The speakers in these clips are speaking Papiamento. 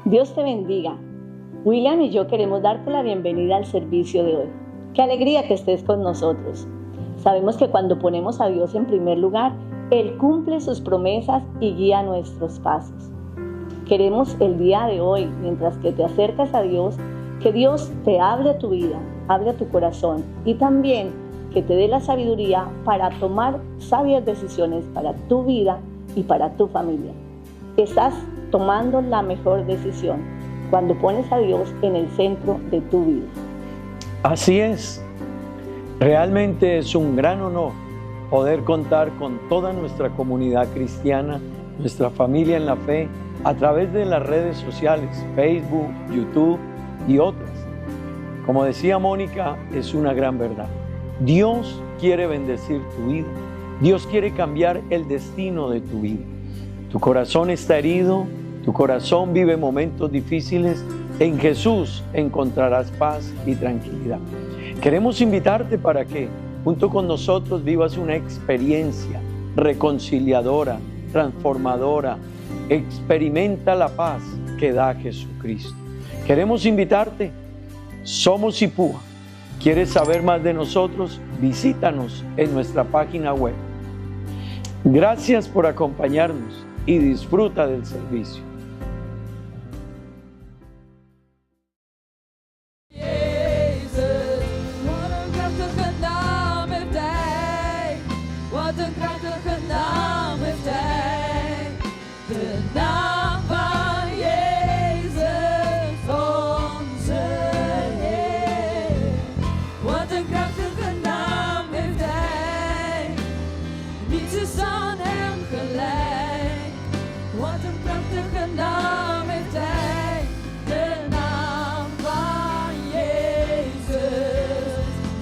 Dios te bendiga. William y yo queremos darte la bienvenida al servicio de hoy. Qué alegría que estés con nosotros. Sabemos que cuando ponemos a Dios en primer lugar, Él cumple sus promesas y guía nuestros pasos. Queremos el día de hoy, mientras que te acercas a Dios, que Dios te hable a tu vida, hable a tu corazón y también que te dé la sabiduría para tomar sabias decisiones para tu vida y para tu familia. Estás tomando la mejor decisión cuando pones a Dios en el centro de tu vida. Así es. Realmente es un gran honor poder contar con toda nuestra comunidad cristiana, nuestra familia en la fe, a través de las redes sociales, Facebook, YouTube y otras. Como decía Mónica, es una gran verdad. Dios quiere bendecir tu vida. Dios quiere cambiar el destino de tu vida. Tu corazón está herido, tu corazón vive momentos difíciles. En Jesús encontrarás paz y tranquilidad. Queremos invitarte para que junto con nosotros vivas una experiencia reconciliadora, transformadora. Experimenta la paz que da Jesucristo. Queremos invitarte. Somos Ipúa. ¿Quieres saber más de nosotros? Visítanos en nuestra página web. Gracias por acompañarnos y disfruta del servicio. Jezus, wat een krachtige naam heeft hij. Wat een krachtige naam heeft hij. De naam van Jezus, onze Heer. Wat een krachtige naam heeft hij. Niets is aan hem gelijk. Wat een prachtige naam heeft hij. De naam van Jezus.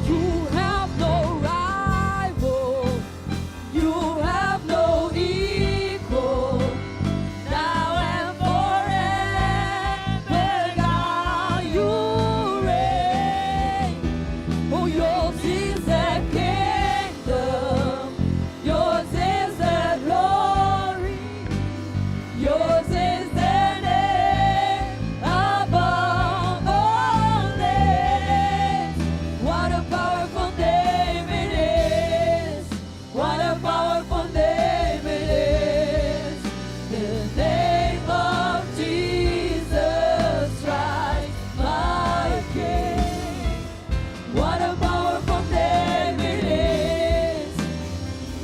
You have no rival. You have no equal. Now and forever, God, you reign. Oh, yours is the kingdom. Yours is the glory. Yours is the name above all names. What a powerful name it is. What a powerful name it is. The name of Jesus Christ, my King. What a powerful name it is.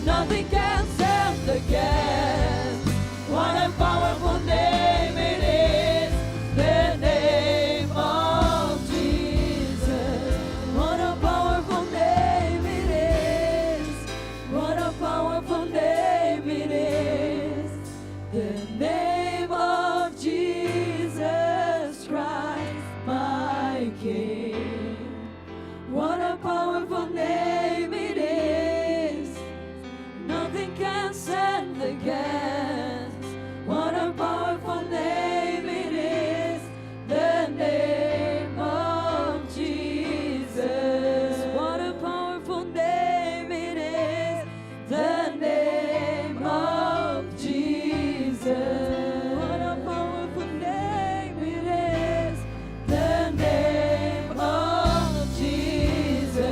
Nothing can stand against. What a powerful name it is. The name of Jesus. What a powerful name it is. What a powerful name it is. The name of Jesus Christ, my King. What a powerful name it is. Nothing can stand against. What a powerful name it is. The name of Jesus. What a powerful name it is. The name of Jesus. What a powerful name it is. The name of Jesus.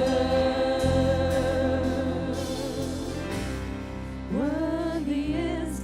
Worthy is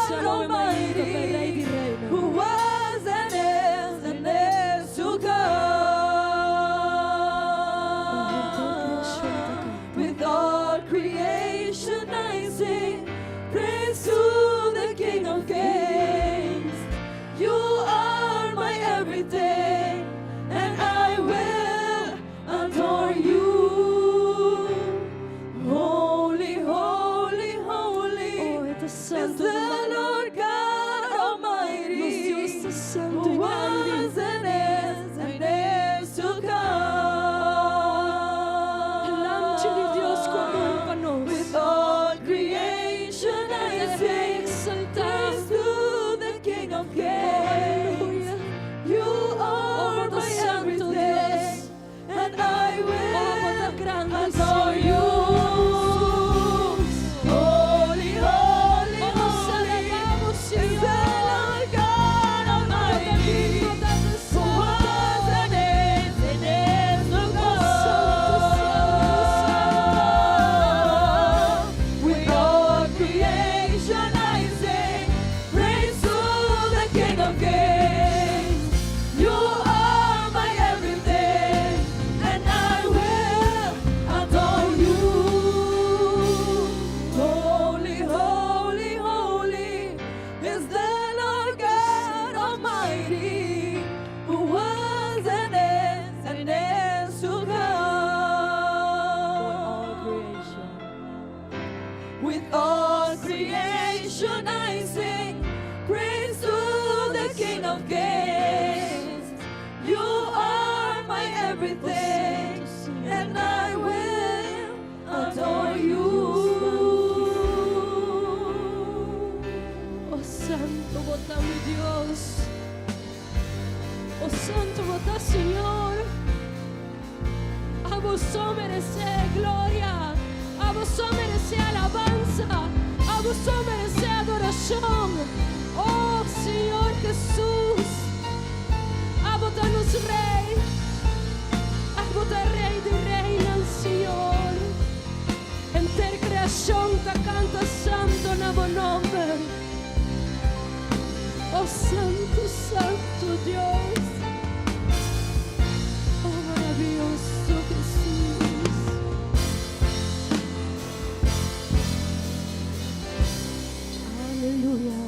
God Almighty, who was and is and is to come. With all creation I sing praise to the King of Kings. You are my everything, and I will adore you. Holy, holy, holy Oh, E ta is santo, the Lord God Almighty, Nos Dios ta santo who i grandi. was and is and is to come. Lamchi di Dios ku a muri pa nos. With all creation I sing Eksaltá. praise to the King of Kings. Aleluya. You are Oh, my Santo everything, Dios. and I Oh, will bo ta grandi, adore you. Holy, holy, Oh, nos holy alabamos, is the Señor. Lord God Almighty, who was and is and is to come. With all creation I sing praise to the King of Kings. You are my everything, and I will adore you. Holy, holy, holy is the Lord God Almighty, who was and is and is to come. With all creation I sing praise to the King of Kings. You are my everything, and I will adore you. Oh Santo, bo ta mi Dios. Oh Santo, bo ta Señor. Abo so meresé gloria. Abo so meresé alabansa. Abo so meresé adorashon. Oh Señor Jesús. Abo ta nos Rei. Abo ta Rei di Reinan, Señor. Henter kreashon ta kanta santo na bo nòmber. Oh Santo, Santo Dios. Oh maravioso Jesús. Aleluya.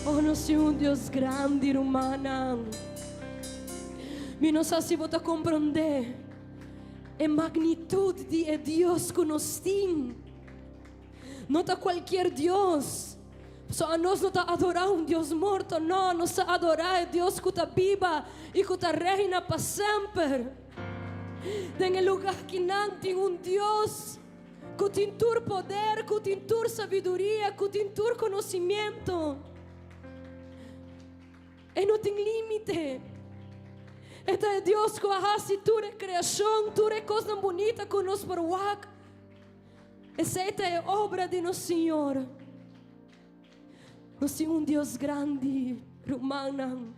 Oh, nos tin un Dios grandi, rumannan. Mi no sa si bo ta komprondé e magnitut di e Dios ku nos tin. No ta kualkier Dios. So anos no ta adorá un Dios morto, no, nos ta adorá e Dios ku ta biba i ku ta reina pa semper. Den e lugá akinan tin un Dios ku tin tur poder, ku tin tur sabiduria, ku tin tur konosementu. E no tin límite. E ta e Dios ku a hasi tur e kreashon, tur e kosnan bunita ku nos por wak. Esei ta e obra di nos Señor. Nos tin un Dios grandi, rumannan.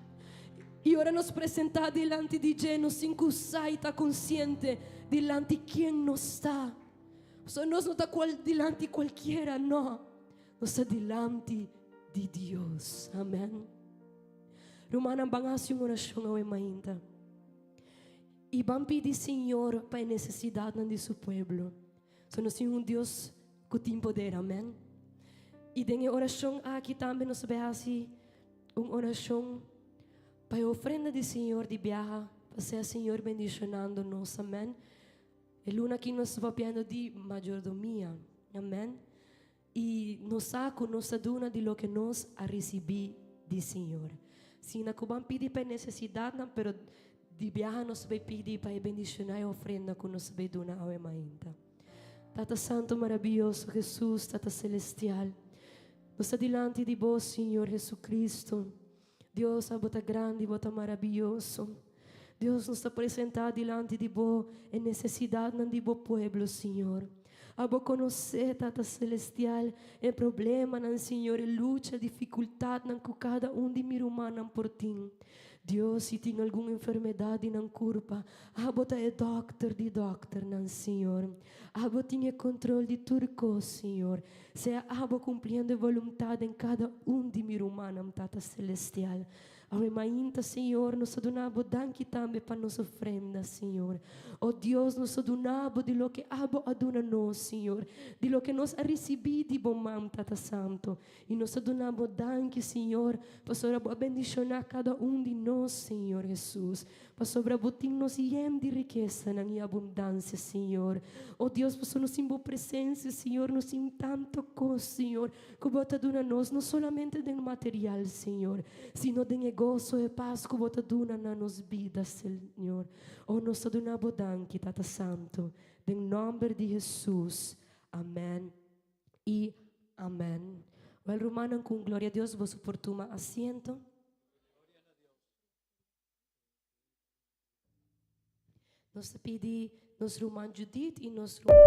I ora nos presentá dilanti di dje, nos tin ku sa i ta konsiente dilanti ken nos ta. So nos no ta kual dilanti kualkiera, no. Nos ta dilanti di Dios. Amèn. Rumannan, ban hasi un orashon awe mainta. I ban pidi Señor pa e nesesidatnan di su pueblo. So nos tin un Dios ku tin poder, amèn. I den e orashon aki tambe nos ta bai hasi un orashon pa e ofrenda di Señor di biaha, pa sea Señor bendishonando nos, amèn. E luna aki nos ta papiando di mayordomia, amèn. I nos sa ku nos ta duna di loke nos a risibí di Señor. Sina ku ban pidi pa e nesesidatnan, pero di biaha nos ta bai pidi pa e bendishoná e ofrenda ku nos ta bai duna awe mainta. Tata Santu Marabiyoso Hesus, Tata Selestial, nos ta dilanti di Bo, Señor Jesucristo. Dios, abo ta grandi, Bo ta marabiyoso. Dios, nos ta presentá dilanti di Bo e nesesidatnan di Bo pueblo, Señor. Abo konosé, Tata Selestial, e problemanan, Señor, e lucha, difikultatnan ku kada un di mi rumannan por tin. Dios, si tin algun enfermedat di nan kurpa, Abo ta e dòkter di dòkternan, Señor. Abo tin e kontrol di tur kos, Señor. Sea Abo kumpliendo e boluntat den kada un di mi rumannan, Tata Selestial. Awe mainta, Señor, nos ta duna Bo danki tambe pa nos ofrenda, Señor. O Dios, nos ta duna Bo di loke Abo a duna nos, Señor, di loke nos a risibí di Bo man, Tata Santo. I nos ta duna Bo danki, Señor, pasobra Bo a bendishoná kada un di nos, Señor Hesus. Pasobra Bo tin nos yen di rikesanan i abundansia, Señor. O Dios, pasobra nos tin Bo presensia, Señor, nos tin tantu kos, Señor, ku Bo ta duna nos, no solamente den material, Señor, sino den e goso, e pas ku Bo ta duna na nos bida, Señor. O nos ta duna Bo danki, Tata Santu, den nòmber di Hesus. Amèn i amèn. Wèl, rumannan, ku un gloria Dios boso por tuma asiento. Nos ta pidi nos ruman Judith y nos ruman.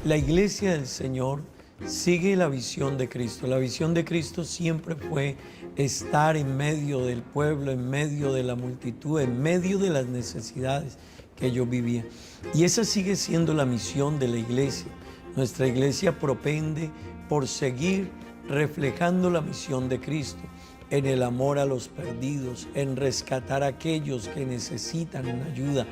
La iglesia del Señor sigue la visión de Cristo. La visión de Cristo siempre fue estar en medio del pueblo, en medio de la multitud, en medio de las necesidades que ellos vivían. Y esa sigue siendo la misión de la iglesia. Nuestra iglesia propende por seguir reflejando la misión de Cristo en el amor a los perdidos, en rescatar a aquellos que necesitan una ayuda,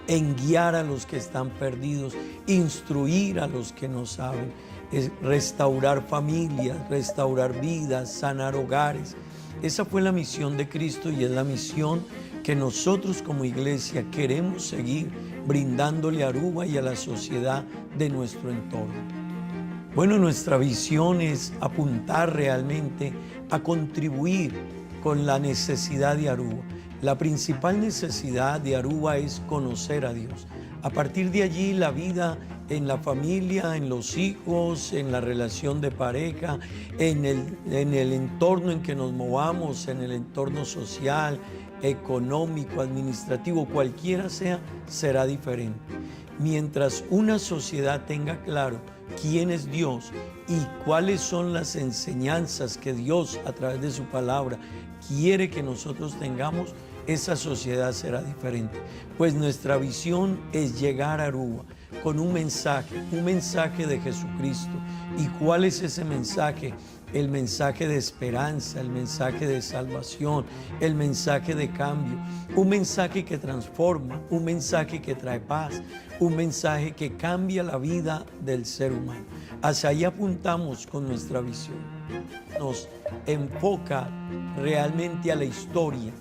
en guiar a los que están perdidos, instruir a los que no saben, es restaurar familias, restaurar vidas, sanar hogares. Esa fue la misión de Cristo y es la misión que nosotros como iglesia queremos seguir brindándole a Aruba y a la sociedad de nuestro entorno. Bueno, nuestra visión es apuntar realmente a contribuir con la necesidad de Aruba. La principal necesidad de Aruba es conocer a Dios. A partir de allí la vida en la familia, en los hijos, en la relación de pareja, en el, en el entorno en que nos movamos, en el entorno social, económico, administrativo, cualquiera sea, será diferente. Mientras una sociedad tenga claro quién es Dios y cuáles son las enseñanzas que Dios a través de su palabra quiere que nosotros tengamos, esa sociedad será diferente. Pues nuestra visión es llegar a Aruba con un mensaje, un mensaje de Jesucristo. ¿Y cuál es ese mensaje? El mensaje de esperanza, el mensaje de salvación, el mensaje de cambio, un mensaje que transforma, un mensaje que trae paz, un mensaje que cambia la vida del ser humano. Hacia ahí apuntamos con nuestra visión. Nos enfoca realmente a la historia.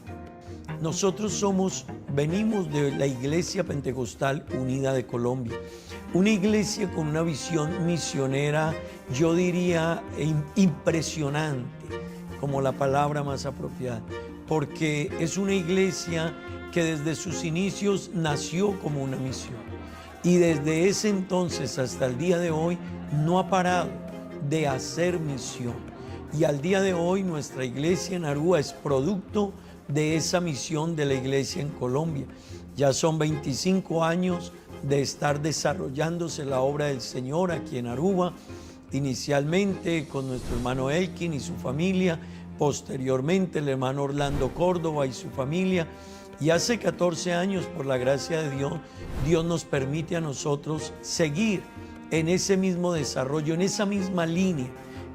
Nosotros somos, venimos de la Iglesia Pentecostal Unida de Colombia, una iglesia con una visión misionera, yo diría, impresionante, como la palabra más apropiada, porque es una iglesia que desde sus inicios nació como una misión y desde ese entonces hasta el día de hoy no ha parado de hacer misión. Y al día de hoy nuestra iglesia en Aruba es producto de esa misión de la iglesia en Colombia. Ya son 25 años de estar desarrollándose la obra del Señor aquí en Aruba, inicialmente con nuestro hermano Elkin y su familia, posteriormente el hermano Orlando Córdoba y su familia. Y hace 14 años, por la gracia de Dios, Dios nos permite a nosotros seguir en ese mismo desarrollo, en esa misma línea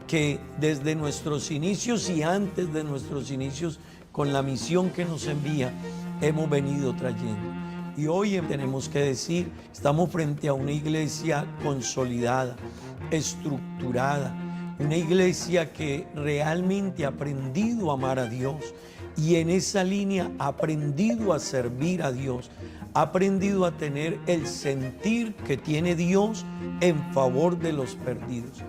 que desde nuestros inicios y antes de nuestros inicios, con la misión que nos envía, hemos venido trayendo. Y hoy tenemos que decir, estamos frente a una iglesia consolidada, estructurada, una iglesia que realmente ha aprendido a amar a Dios y en esa línea ha aprendido a servir a Dios, ha aprendido a tener el sentir que tiene Dios en favor de los perdidos.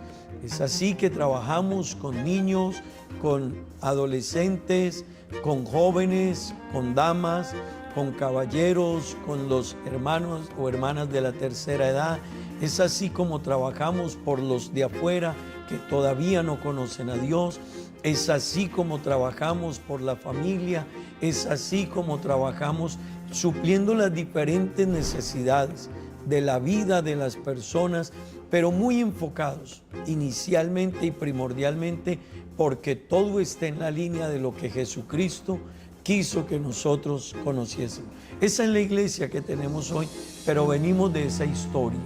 Es así que trabajamos con niños, con adolescentes, con jóvenes, con damas, con caballeros, con los hermanos o hermanas de la tercera edad. Es así como trabajamos por los de afuera que todavía no conocen a Dios. Es así como trabajamos por la familia. Es así como trabajamos supliendo las diferentes necesidades. de la vida de las personas, pero muy enfocados inicialmente y primordialmente porque todo esté en la línea de lo que Jesucristo quiso que nosotros conociésemos. Esa es la iglesia que tenemos hoy, pero venimos de esa historia.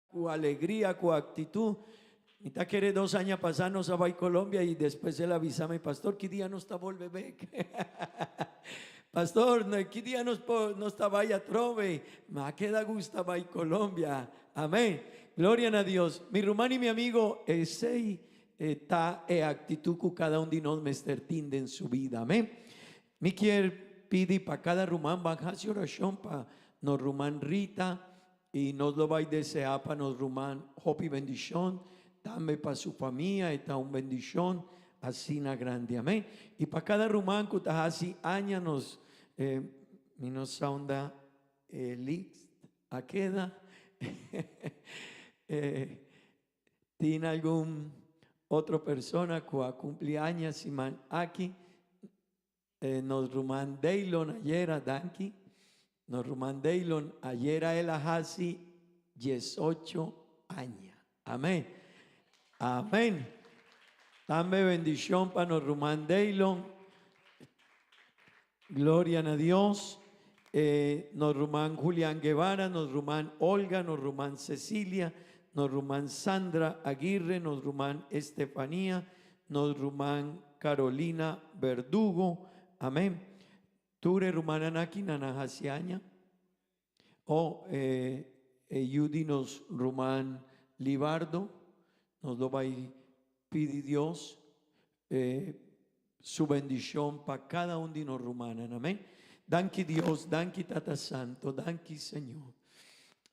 Ku alegria, ku actitud. Mi ta kere dos aña pasá nos a bai Colombia y despues el a bisa mi, Pastor, ki dia nos ta bolbe bek? Pastor, ki dia nos por, nos ta bai atrobe? Mi a keda gusta bai Colombia. Amén. Gloria na Dios. Mi ruman y mi amigo, esey ta e actitud ku cada un di nos mester tin den su bida. Amén. Mi kier pidi pa cada ruman ban haci oracion pa nos ruman Rita. I nos lo bai deseá pa nos ruman hopi bendishon, tambe pa su famia e ta un bendishon asina grandi. Amén. I pa kada ruman ku ta hasi aña nos, mi no sa unda e list a keda. Tin algun otro persona ku a kumpli aña siman aki? Nos ruman Daylon ayera, danki. Nos ruman Daylon ayera el a hasi diesocho aña. Amen. Amen. Tambe bendicion pa nos ruman Daylon. Gloria na Dios. Nos ruman Julian Guevara, nos ruman Olga, nos ruman Cecilia, nos ruman Sandra Aguirre, nos ruman Estefania, Nos ruman Carolina Verdugo. Amén. Tur e rumannan aki nan a haci aña. Oh, e e yu di nos ruman Libardo, nos lo bay pidi Dios e su bendicion pa cada un di nos rumannan. Amén. Danki Dios, danki Tata Santo, danki Señor.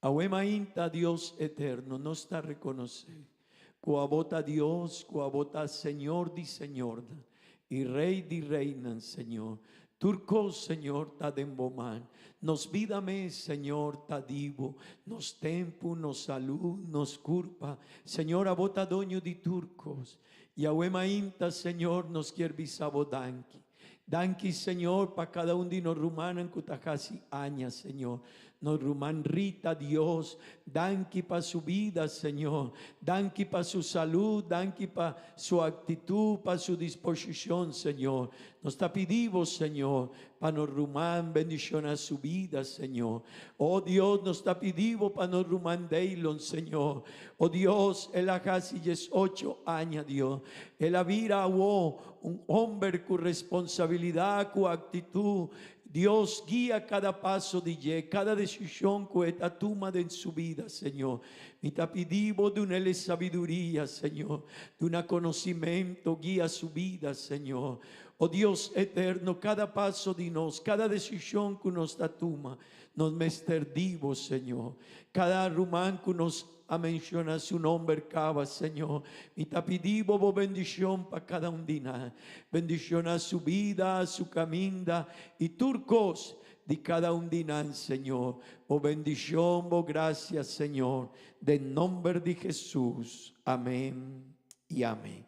Awe mainta Dios eterno nos ta reconoce Ku abo ta Dios, ku abo ta Señor di señornan i Rey di reynan, Señor. Tur kos, Señor, ta den bo man. Nos bida mes, Señor, ta di bo. Nos tempu, nos salú, nos kurpa. Señor, abo ta doño di tur kos. I awe mainta, Señor, nos kier bisa bo danki. Danki Señor pa cada un di nos rumannan cu ta haci aña Señor. Nos ruman Rita Dios, danki pa su bida Señor. Danki pa su salud, danki pa su actitud, pa su disposicion Señor. Nos ta pidi bo Señor pa nos ruman bendiciona su bida Señor. Oh Dios nos ta pidi bo pa nos ruman Daylon Señor. Oh Dios el a haci diesocho aña Dios. El a bira awo Un homber cu responsabilidad, cu actitud. Dios guia cada paso di dje, cada decision cu e ta tuma den su bida, Señor. Mi ta pidi Bo dunele sabiduria, Señor. Duna conocimento, guia su bida, Señor. O Dios eterno, cada paso di nos, cada decision cu nos ta tuma, nos mester di Bo, Señor. Cada ruman cu nos a menciona su nomber caba, Señor. Mi ta pidi Bo Bo bendicion pa cada un di nan. Bendiciona su bida, su caminda y tur cos di cada un di nan, Señor. Bo bendicion, Bo gracia, Señor. Den nomber di Jesus. Amen y amen.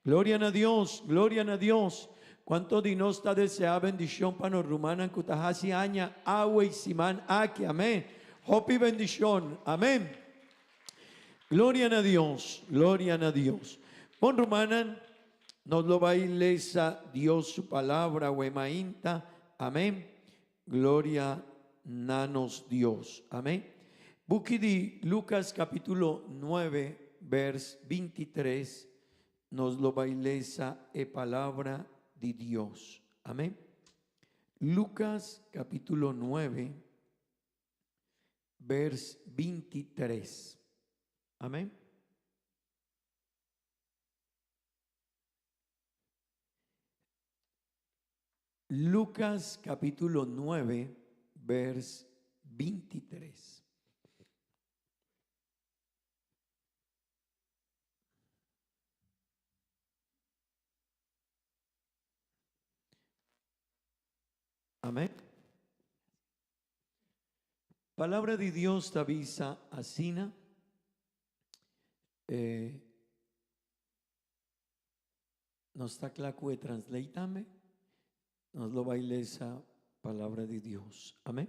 Gloria na Dios, gloria na Dios. Cuanto di nos ta desea bendicion pa nos rumannan cu ta haci aña awe y siman aki? Amen. Hopi bendicion. Amen. Gloria na Dios, gloria na Dios. Bon rumannan, nos lo bay lesa Dios su palabra awe mainta. Amen. Gloria na nos Dios. Amen. Buki di Lucas capitulo 9 vers 23 nos lo bai lesa e palabra di Dios. Amen. Lucas capitulo 9 vers 23. Amen. Lucas capítulo 9, vers 23. Amén. Palabra di Dios ta bisa asina. Eh, Nos ta kla ku e translate tambe? Nos lo bai lesa palabra di Dios. Amen.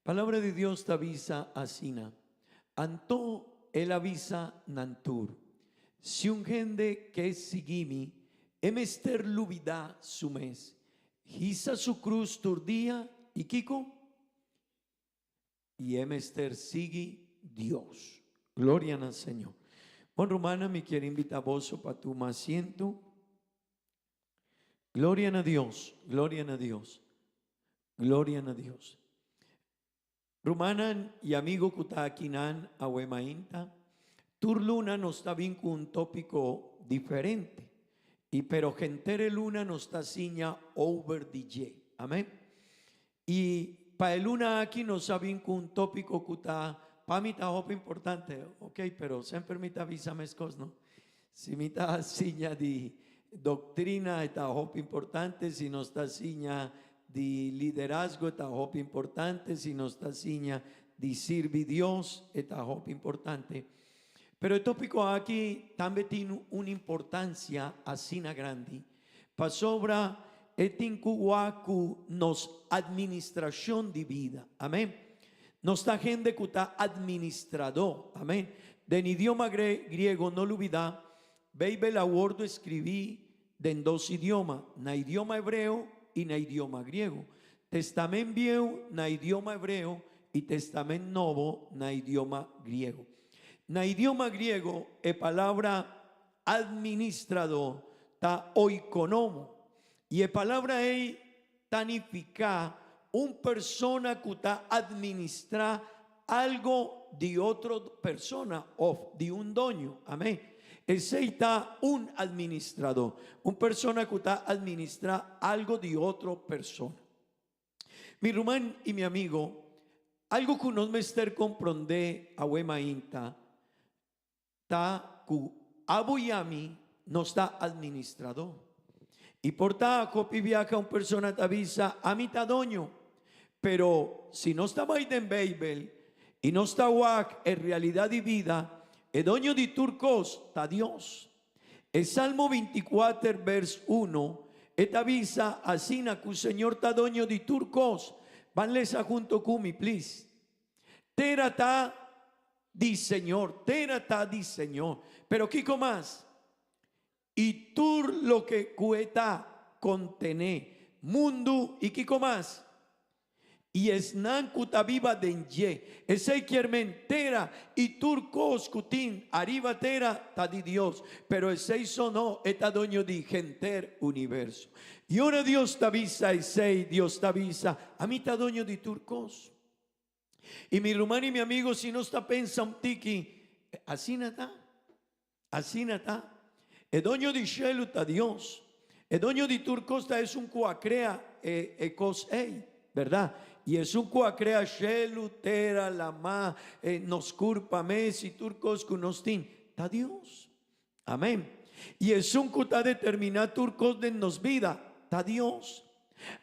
Palabra di Dios ta bisa asina, Anto el a bisa nan tur, Si un hende ke sigui mi, e mester lubidá su mes, hisa su krus tur dia i kiko? I e mester sigui Dios. Gloria na Señor. Bon rumannan, mi kier invitá boso pa tuma asiento. Gloria na Dios, gloria na Dios, gloria na Dios. Rumannan y amigo cu ta akinan awe mainta, tur luna nos ta bin cu un topico diferente y pero henter e luna nos ta siña over di dje. Amen. Y pa e luna aki nos a bin cu un topico cu ta pa mi ta hopi importante, ok, pero semper mi ta bisa mescos no. Si mi ta siña di doctrina e ta hopi importante, si nos ta siña di liderazgo e ta hopi importante, si nos ta siña di sirbi Dios e ta hopi importante. Pero e topico aki tambe tin un importancia asina grandi. Pasobra e tin ku wak ku nos administrashon di bida. Amén. Nos ta hende ku ta administradó. Amén. Den idioma griego, no lubidá, Beibel a wòrdu eskribí den dos idioma, na idioma hebreo i na idioma griego. Testament Bieu na idioma hebreo i Testament Nobo na idioma griego. Na idioma griego e palabra Administradó ta oikonomo, i e palabra ei ta nifiká un persona ku ta administrá algo di otro persona òf di un doño. Amén. Esei ta un administradó, un persona ku ta administrá algo di otro persona. Mi ruman i mi amigo, algo ku nos mester komprondé awe mainta Ta ku abo i ami nos ta administradó. I por ta hopi biaha un persona ta bisa, Ami ta doño. Pero si nos ta bai den Beibel i nos ta wak e realidat di bida, e doño di tur kos ta Dios. E Salmo 24 bers uno e ta bisa asina ku Señor ta doño di tur kos. Ban lesa hunto ku mi, please. Tera ta di Señor, tera ta di Señor. Pero kiko mas? I tur loke ku e ta kontené, mundu i kiko mas? I esnan ku ta biba den dje. Esei kier men tera i tur kos ku tin ariba tera ta di Dios. Pero esei so no, e ta doño di henter universo. I ora Dios ta bisa esei, Dios ta bisa, Ami ta doño di tur kos. I mi ruman i mi amigo, si nos ta pensa un tiki, asina ta, asina ta. E doño di shelu ta Dios. E doño di tur kos ta esun ku a krea e e kos ei, bèrdat? I esun ku a krea shelu, tera, lamá, e nos kurpa mes i tur kos ku nos tin, ta Dios. Amén. I esun ku ta determiná tur kos den nos bida ta Dios.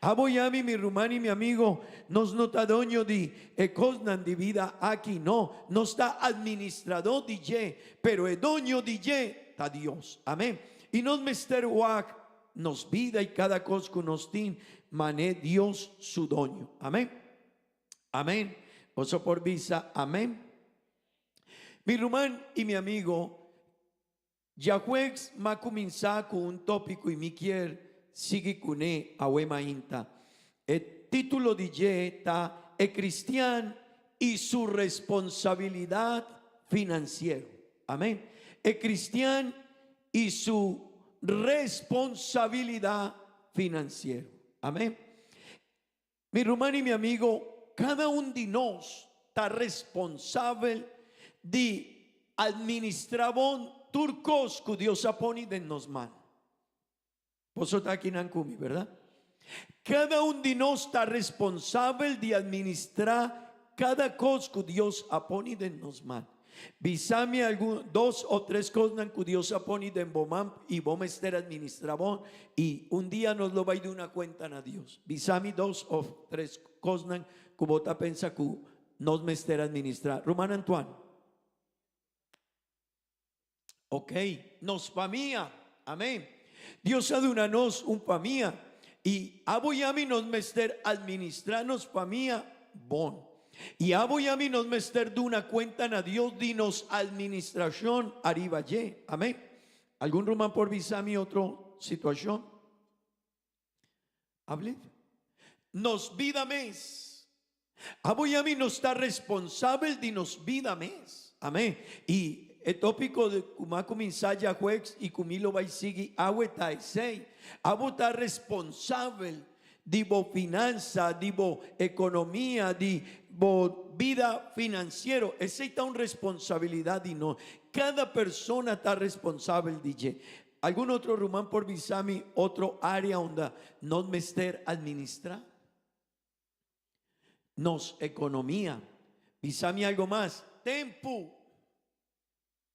Abo i ami, mi ruman i mi amigo, nos no ta doño di e kosnan di bida aki, no, nos ta administradó di dje, pero e doño di dje ta Dios. Amén. I nos mester wak nos bida i kada kos ku nos tin man'é Dios su doño. Amén. Amén. Boso por bisa amén. Mi ruman i mi amigo, djahuegs m'a kuminsá ku un tópiko i mi kier sigui kuné awe mainta. E título di dje ta E Kristian i su responsabilidat finansiero. Amén. E Kristian i su responsabilidat finansiero. Amén. Mi ruman i mi amigo, kada un di nos ta responsabel di administrá bon tur kos ku Dios a poni den nos man. Boso ta akinan ku mi, bèrdat? Kada un di nos ta responsabel di administrá kada kos ku Dios a poni den nos man. Bisa mi algun, dos o tres kosnan ku Dios a poni den bo man i bo mester administra bon i un dia nos lo bai duna kuenta na Dios. Bisa mi dos of tres kosnan ku bo ta pensa ku nos mester administra. Ruman Antoine. Ok, nos famia. Amén. Dios a duna nos un famia i abo i ami nos mester administra nos famia bon. I abo i ami nos mester duna kuenta na Dios di nos administrashon ariba dje. Amén. Algun ruman por bisa mi otro situashon? Ablief. Nos bida mes. Abo i ami nos ta responsabel di nos bida mes. Amén. I e tópiko ku mi a kuminsá djahuegs i ku mi lo bai sigui awe ta esei. Abo ta responsabel di bo finansa, di bo ekonomia, di bo bida finansiero. Esei ta un responsabilidat di nos. Kada persona ta responsabel di dje. Algun otro ruman por bisa mi otro área unda nos mester administrá? Nos ekonomia. Bisa mi algo mas. Tempu.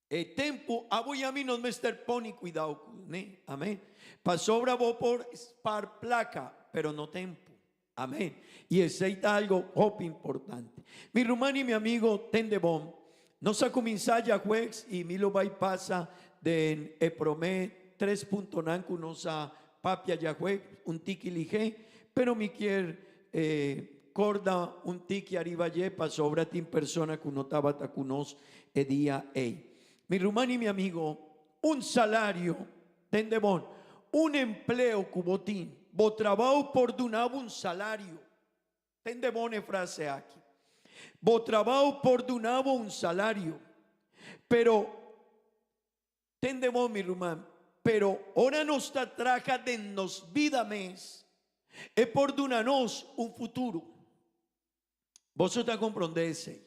E tempu abo i ami nos mester poni kuidao kuné. Amen. Pasobra bo por spar plaka, pero no tempu. Amen. I esei ta algo hopi importante. Mi ruman i mi amigo, tende bon. Nos a kuminsá djahuegs i mi lo bai pasa den e promé tres puntonan ku nos a papia djahuegs un tiki lihé, pero mi kier korda un tiki ariba dje pasobra tin persona ku no tabata ku nos e dia ei. Mi ruman i mi amigo, un salario, tende bon, un empleo ku bo tin, bo trabou por duna bo un salario. Tende bon e frase aki. Bo trabou por duna bo un salario, pero tende bon mi ruman, pero ora nos ta traha den nos bida mes, e por duna nos un futuro. Boso ta komprondé esei?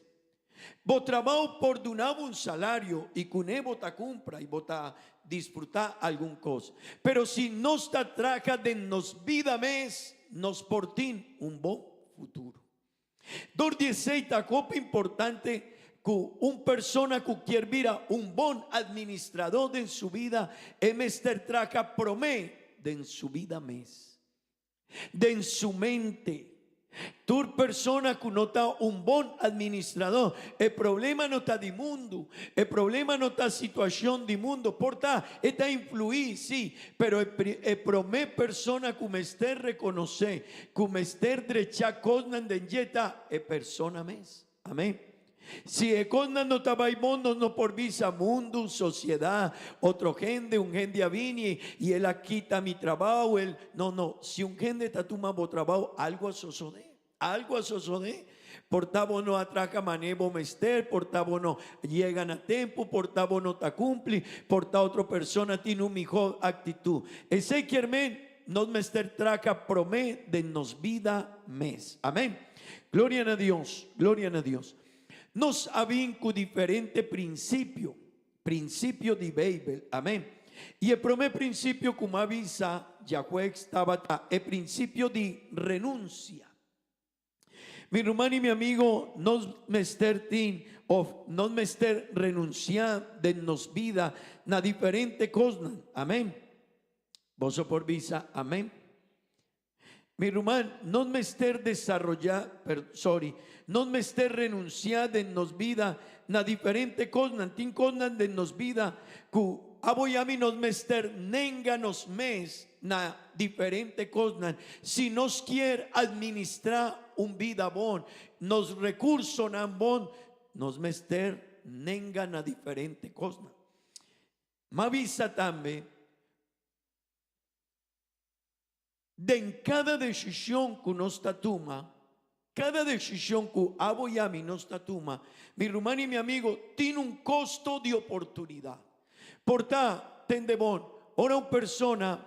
Bo trabou por duna bo un salario i kuné bo ta kumpra i bo ta disfrutá algun kos. Pero si nos ta traha den nos bida mes, nos por tin un bon futuro. Dor di esei ta hopi importante ku un persona ku kier bira un bon administradó den su bida, e mester traha promé den su bida mes. Den su mente. Tur persona ku no ta un bon administradó, e problema no ta di mundu, e problema no ta situashon di mundu, por ta e ta influí, sí, pero e e promé persona ku mester rekonosé ku mester drechá kosnan den dje ta e persona mes. Amén. Si e kosnan no ta bai bon, nos no por bisa mundu, sosiedat, otro hende, un hende a bini i el a kita mi trabou, el, no, no, si un hende ta tuma bo trabou, algu a sosodé, algu a sosodé. Por ta bo no a traha manera bo mester, por ta bo no yega na tempu, por ta bo no ta kumpli, por ta otro persona tin un mihó aktitut. Esei kier men nos mester traha promé den nos bida mes. Amén. Gloria na Dios, gloria na Dios. Nos a bin ku diferente prinsipio, prinsipio di Beibel, amén. I e promé prinsipio ku m'a bisa djahuegs tabata e prinsipio di renunsia. Mi ruman i mi amigo, nos mester tin òf nos mester renunsiá den nos bida na diferente kosnan, amén. Boso por bisa amén? Mi ruman, nos mester desaroyá, per, sorry, nos mester renunsiá den nos bida na diferente kosnan. Tin kosnan den nos bida ku abo i ami nos mester nenga nos mes na diferente kosnan si nos kier administrá un bida bon, nos rekursonan bon, nos mester nenga na diferente kosnan. M'a bisa tambe. Den kada desishon ku nos ta tuma, kada desishon ku abo i ami nos ta tuma, mi ruman i mi amigo, tin un kosto di oportunidat. Por ta, tende bon, ora un persona,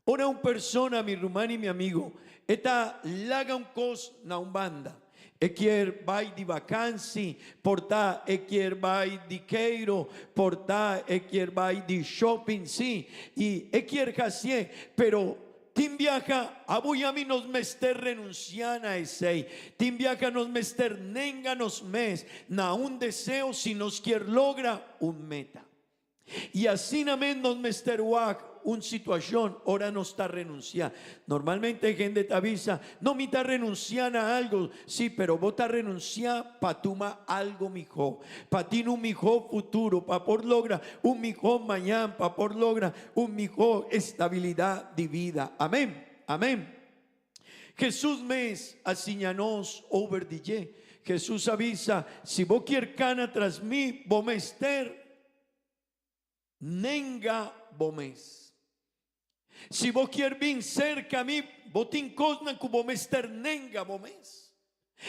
ora un persona, mi ruman i mi amigo, e ta laga un kos na un banda, E kier bai di vakansi, por ta e kier bai di keiro, por ta e kier bai di shopping, sí, i e kier hasié, pero tin biaha abo i ami nos mester renunsiá na esei. Tin biaha nos mester nenga nos mes na un deseo si nos kier logra un meta. I asina mes nos mester wak un situashon ora nos ta renunsiá. Normalmente hende ta bisa, No, mi ta renunsiá na algu. Sí, pero bo ta renunsiá pa tuma algu mihó, pa tin un mihó futuro, pa por logra un mihó mañan, pa por logra un mihó estabilidat di bida. Amén. Amén. Jesus mes a siña nos over di dje. Jesus a bisa, Si bo kier cana tras mi, bo mester nenga bo mes. Si bo kier bin cerca mi, bo tin cosnan cu bo mester nenga bo mes.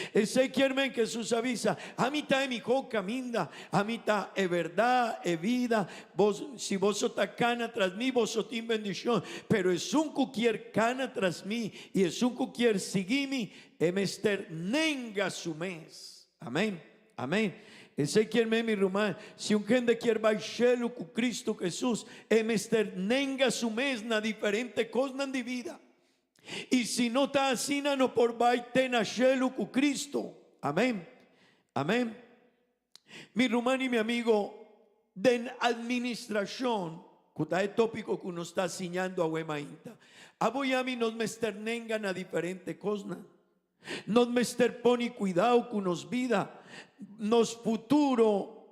Esei kier men ku Hesus a bisa, Ami ta e mihó kaminda, ami ta e bèrdat, e bida, bos, si boso ta kana tras mi, boso tin bendishon. Pero esun ku kier kana tras mi i esun ku kier sigui mi, e mester nenga su mes. Amèn. Amèn. Esei kier men, mi ruman, si un hende kier bai shelu ku Kristu Hesus, e mester nenga su mes na diferente kosnan di bida. I si no ta asina no por bai te na shelu ku Cristo. Amen. Amen. Mi ruman i mi amigo, den administrashon, ku ta e topiko ku nos ta siñando awe mainta, abo i ami nos mester nenga na diferente kosnan. Nos mester pone kuidao ku nos bida, nos futuro.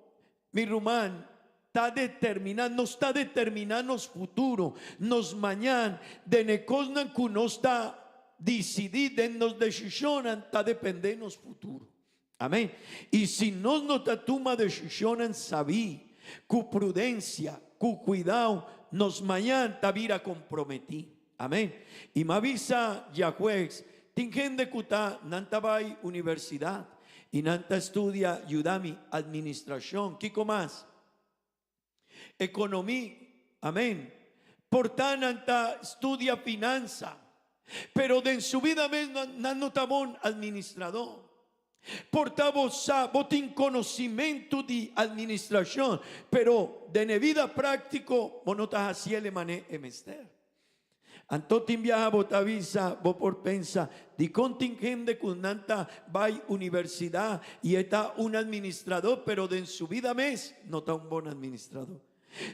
Mi ruman, ta determiná, nos ta determiná nos futuro, nos mañan, den e kosnan ku nos ta disidí, den nos desishonnan ta dependé nos futuro. Amén. I si nos no ta tuma desishonnan sabí, ku prudensia, ku kuidao, nos mañan ta bira komprometí. Amén. I m'a bisa djahues, tin hende ku ta nan ta bai universidat i nan ta studia yuda mi administrashon, kiko mas? Ekonomi, amén. Por ta nan ta studia finansa, pero den su bida mes nan no ta bon administradó. Por ta bo sa, bo tin conocimentu di administracion, pero den e vida practico bo no ta haciel e mane e mester. Anto tin biaha bo ta bisa, bo por pensa, dicon tin hende cu nan ta bay universidad y e ta un administrador, pero den su vida mes no ta un bon administrador.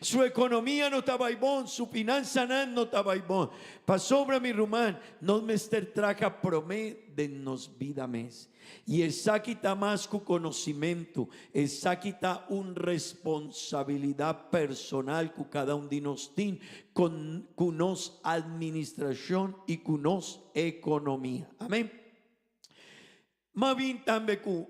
Su economia no ta bay bon, su finansanan no ta bay bon. Pasobra, mi ruman, nos mester traha prome den nos bida mes. Y esaki ta mas cu conocimento, esaki ta un responsabilidad personal cu cada un di nos tin con cu nos administracion y cu nos economia. Amen. Ma bin tambe ku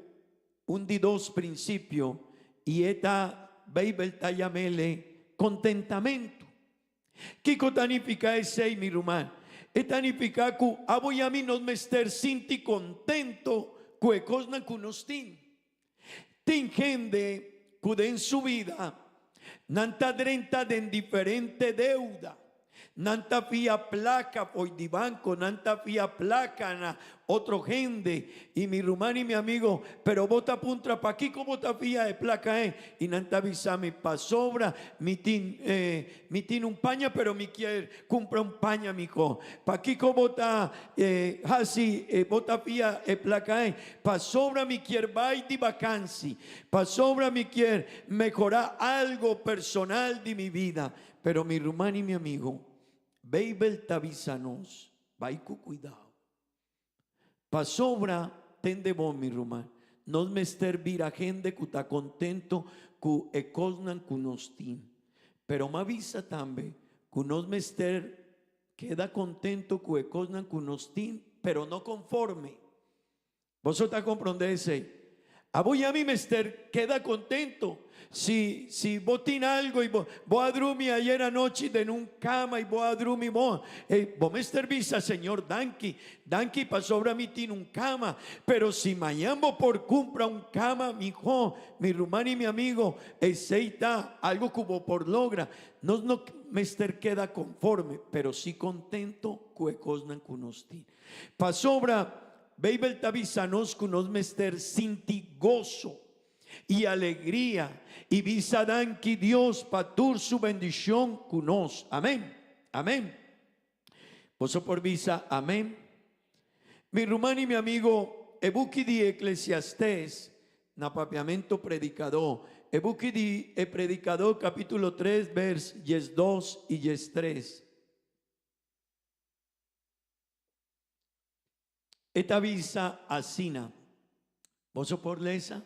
un di dos prinsipio, i e ta, Beibel ta yam'ele kontentamentu. Kiko ta nifiká esei, mi ruman? E ta nifiká ku abo i ami nos mester sinti kontento ku e kosnan ku nos tin. Tin hende ku den su bida nan ta drenta den diferente deuda. Nan ta fia placa fo'i di banco, nan ta fia placa na otro hende. Y mi ruman y mi amigo, pero bo ta puntra pakico bo ta fia e placa ei? Y nan ta bisa mi, pasobra mi tin, mi tin un paña pero mi kier cumpra un paña mijo. Pakico bo ta haci, bo ta fia e placa ei? Pasobra mi kier bai di vakansi, pasobra mi kier mehora algo personal di mi vida. Pero mi ruman i mi amigo, Beibel ta bisa nos, bai ku kuidao. Pasobra, tende bon mi ruman, nos mester bira hende ku ta kontento ku e kosnan ku nos tin. Pero m'a bisa tambe ku nos mester keda kontento ku e kosnan ku nos tin, pero no konforme. Boso ta comprende esey? Abo y ami mester keda contento si si bo tin algo y bo bo a drumi ayer anochi den un cama y bo a drumi bon ey bo mester bisa Señor danki danki pasobra mi tin un cama pero si mañan bo por cumpra un cama miho mi ruman y mi amigo esey ta algo cu bo por logra nos no mester keda conforme pero si contento cu e cosnan cu nos tin pasobra Beibel ta bisa nos ku nos mester sinti goso i alegria i bisa danki Dios pa tur su bendishon ku nos. Amén. Amén. Boso por bisa amén? Mi ruman i mi amigo, e buki di Eklesiastés, na papiamento Predikadó, e buki di e Predikadó kapítulo tres bers diesdos i diestres. E ta bisa asina, Boso por lesa?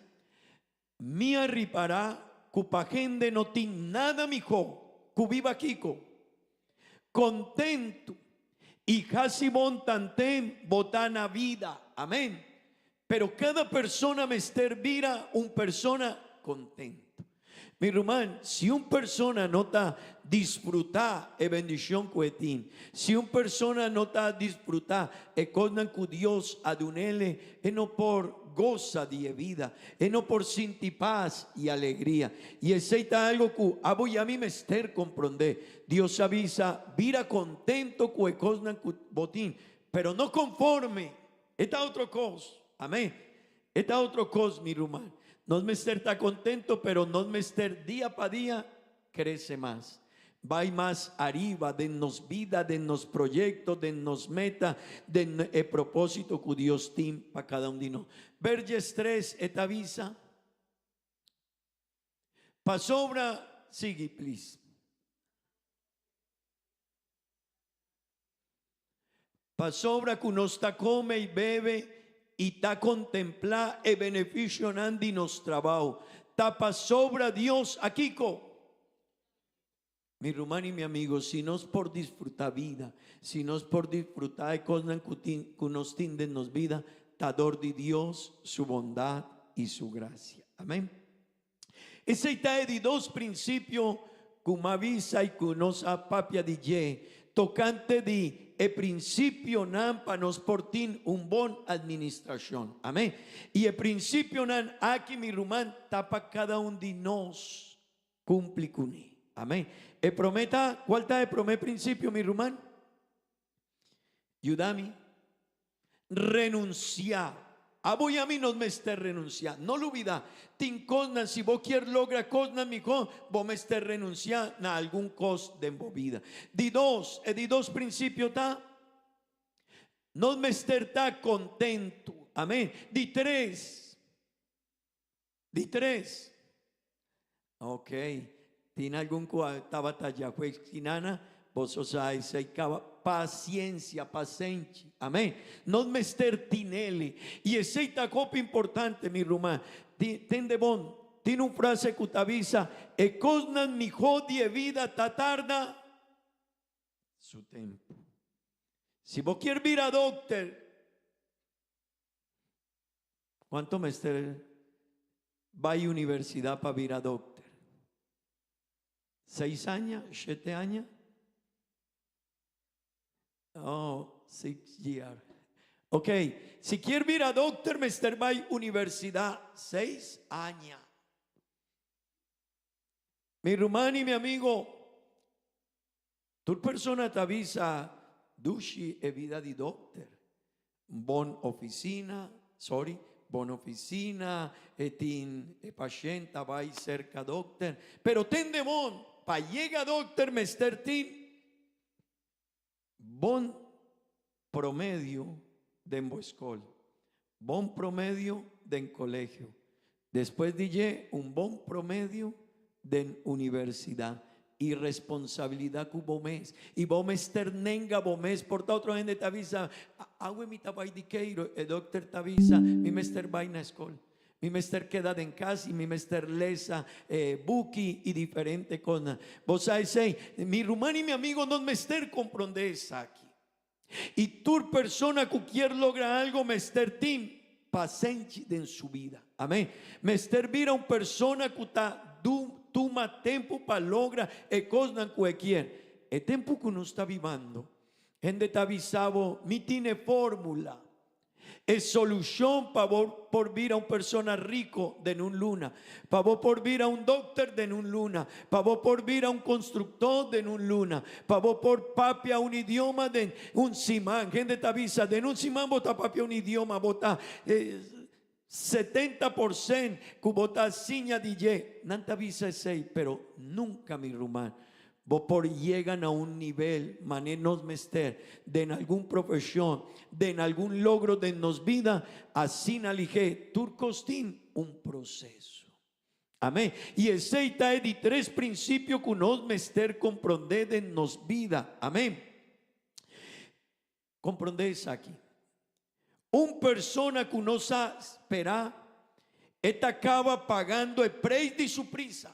Mi a ripará ku pa hende no tin nada mihó ku biba kiko? Kontentu. I hasi bon tanten bo ta na vida. Amén. Pero kada persona mester bira un persona contento. Mi ruman, si un persona no ta disfrutá e bendishon ku e tin, si un persona no ta disfrutá e kosnan ku Dios a dun'ele, e no por gosa di e bida, e no por sinti pas i alegria. I esei ta algu ku abo i ami mester komprondé. Dios a bisa, Bira kontento ku e kosnan ku bo tin, pero no konforme. E ta otro kos. Amén. E ta otro kos, mi ruman. Nos mester ta kontento, pero nos mester dia pa dia krese mas. Bai mas ariba den nos bida, den nos proyekto, den nos meta, den e propósito ku Dios tin pa kada un di nos. Verges tres e ta bisa, Pasobra, sigui please. Pasobra ku nos ta kome i bebe i ta kontemplá e benefisionan di nos trabou, ta pasobra Dios a kiko? Mi ruman i mi amigo, si nos por disfrutá bida, si nos por disfrutá e kosnan ku tin ku nos tin den nos bida, ta dor di Dios, su bondat i su grasia. Amén. Esei ta e di dos prinsipio ku m'a bisa i ku nos a papia di dje tokante di e prinsipionan pa nos por tin un bon administrashon. Amén. I e prinsipionan aki, mi ruman, ta pa kada un di nos kumpli kuné. Amén. E promé ta, kual ta e promé prinsipio, mi ruman? Yuda mi renunsiá. Abo i ami nos mester renunsiá. No lubidá, tin kosnan, si bo kier logra kosnan mihó, bo mester renunsiá na algun kos den bo bida. Di dos, e di dos prinsipio ta, nos mester ta kontentu. Amén. Di tres, di tres, Ok, tin algun ku a tabata djawe skinana? Boso sa esei kaba. Paciencia, pasenchi. Amen. Nos mester tinele. I esei ta hopi importante, mi ruman. Tende bon, tin un frase ku ta bisa, E kosnan mihó di e bida ta tarda su tempu. Si bo kier bira dokter, Cuanto mester bay universidad pa bira dokter? Seis aña? Shete aña? Oh, six year. Ok, si kier bira dokter mester bay universidad seis aña. Mi ruman y mi amigo, Tur persona ta bisa dushi e bida di dokter. Bon oficina, sorry, bon oficina, e tin e pashent ta bai serka dokter. Pero tende bon, pa yega dokter mester tin bon promedio den bo skol, bon promedio den colegio. Despues di dje un bon promedio den universidad y responsabilidad cu bo mes. Y bo mester nenga bo mes por ta otro hende ta bisa, Awe mi ta bay di keiro. E dokter ta bisa, Mi mester bay na skol. Mi mester keda den cas y mi mester lesa buki y diferente cosnan. Bo sa esey? Mi ruman y mi amigo nos mester compronde esaki. Y tur persona cu kier logra algo mester tin pasenchi den su bida. Amen. Mester bira un persona cu ta tuma tempo pa logra e cosnan cu e kier. E tempo cu nos ta bibando, hende ta bisa bo, mi tin e formula. E solushon pa bo por bira un persona rico den un luna, pa bo por bira un dokter den un luna, pa bo por bira un constructor den un luna, pa bo por papia un idioma den un siman. Hende ta bisa, den un siman bo ta papia un idioma, bo ta 70% cu bo ta siña di dje. Nan ta bisa esey, pero nunca mi ruman Bo por yega na un nivel mane nos mester den algun profesion, den algun logro den nos bida, asina lihé tur kos tin un proseso. Amén. I esei ta e di tres prinsipio ku nos mester komprondé den nos bida. Amén. Komprondé esaki. Un persona ku no sa spera, e ta kaba pagando e preis di su prisa.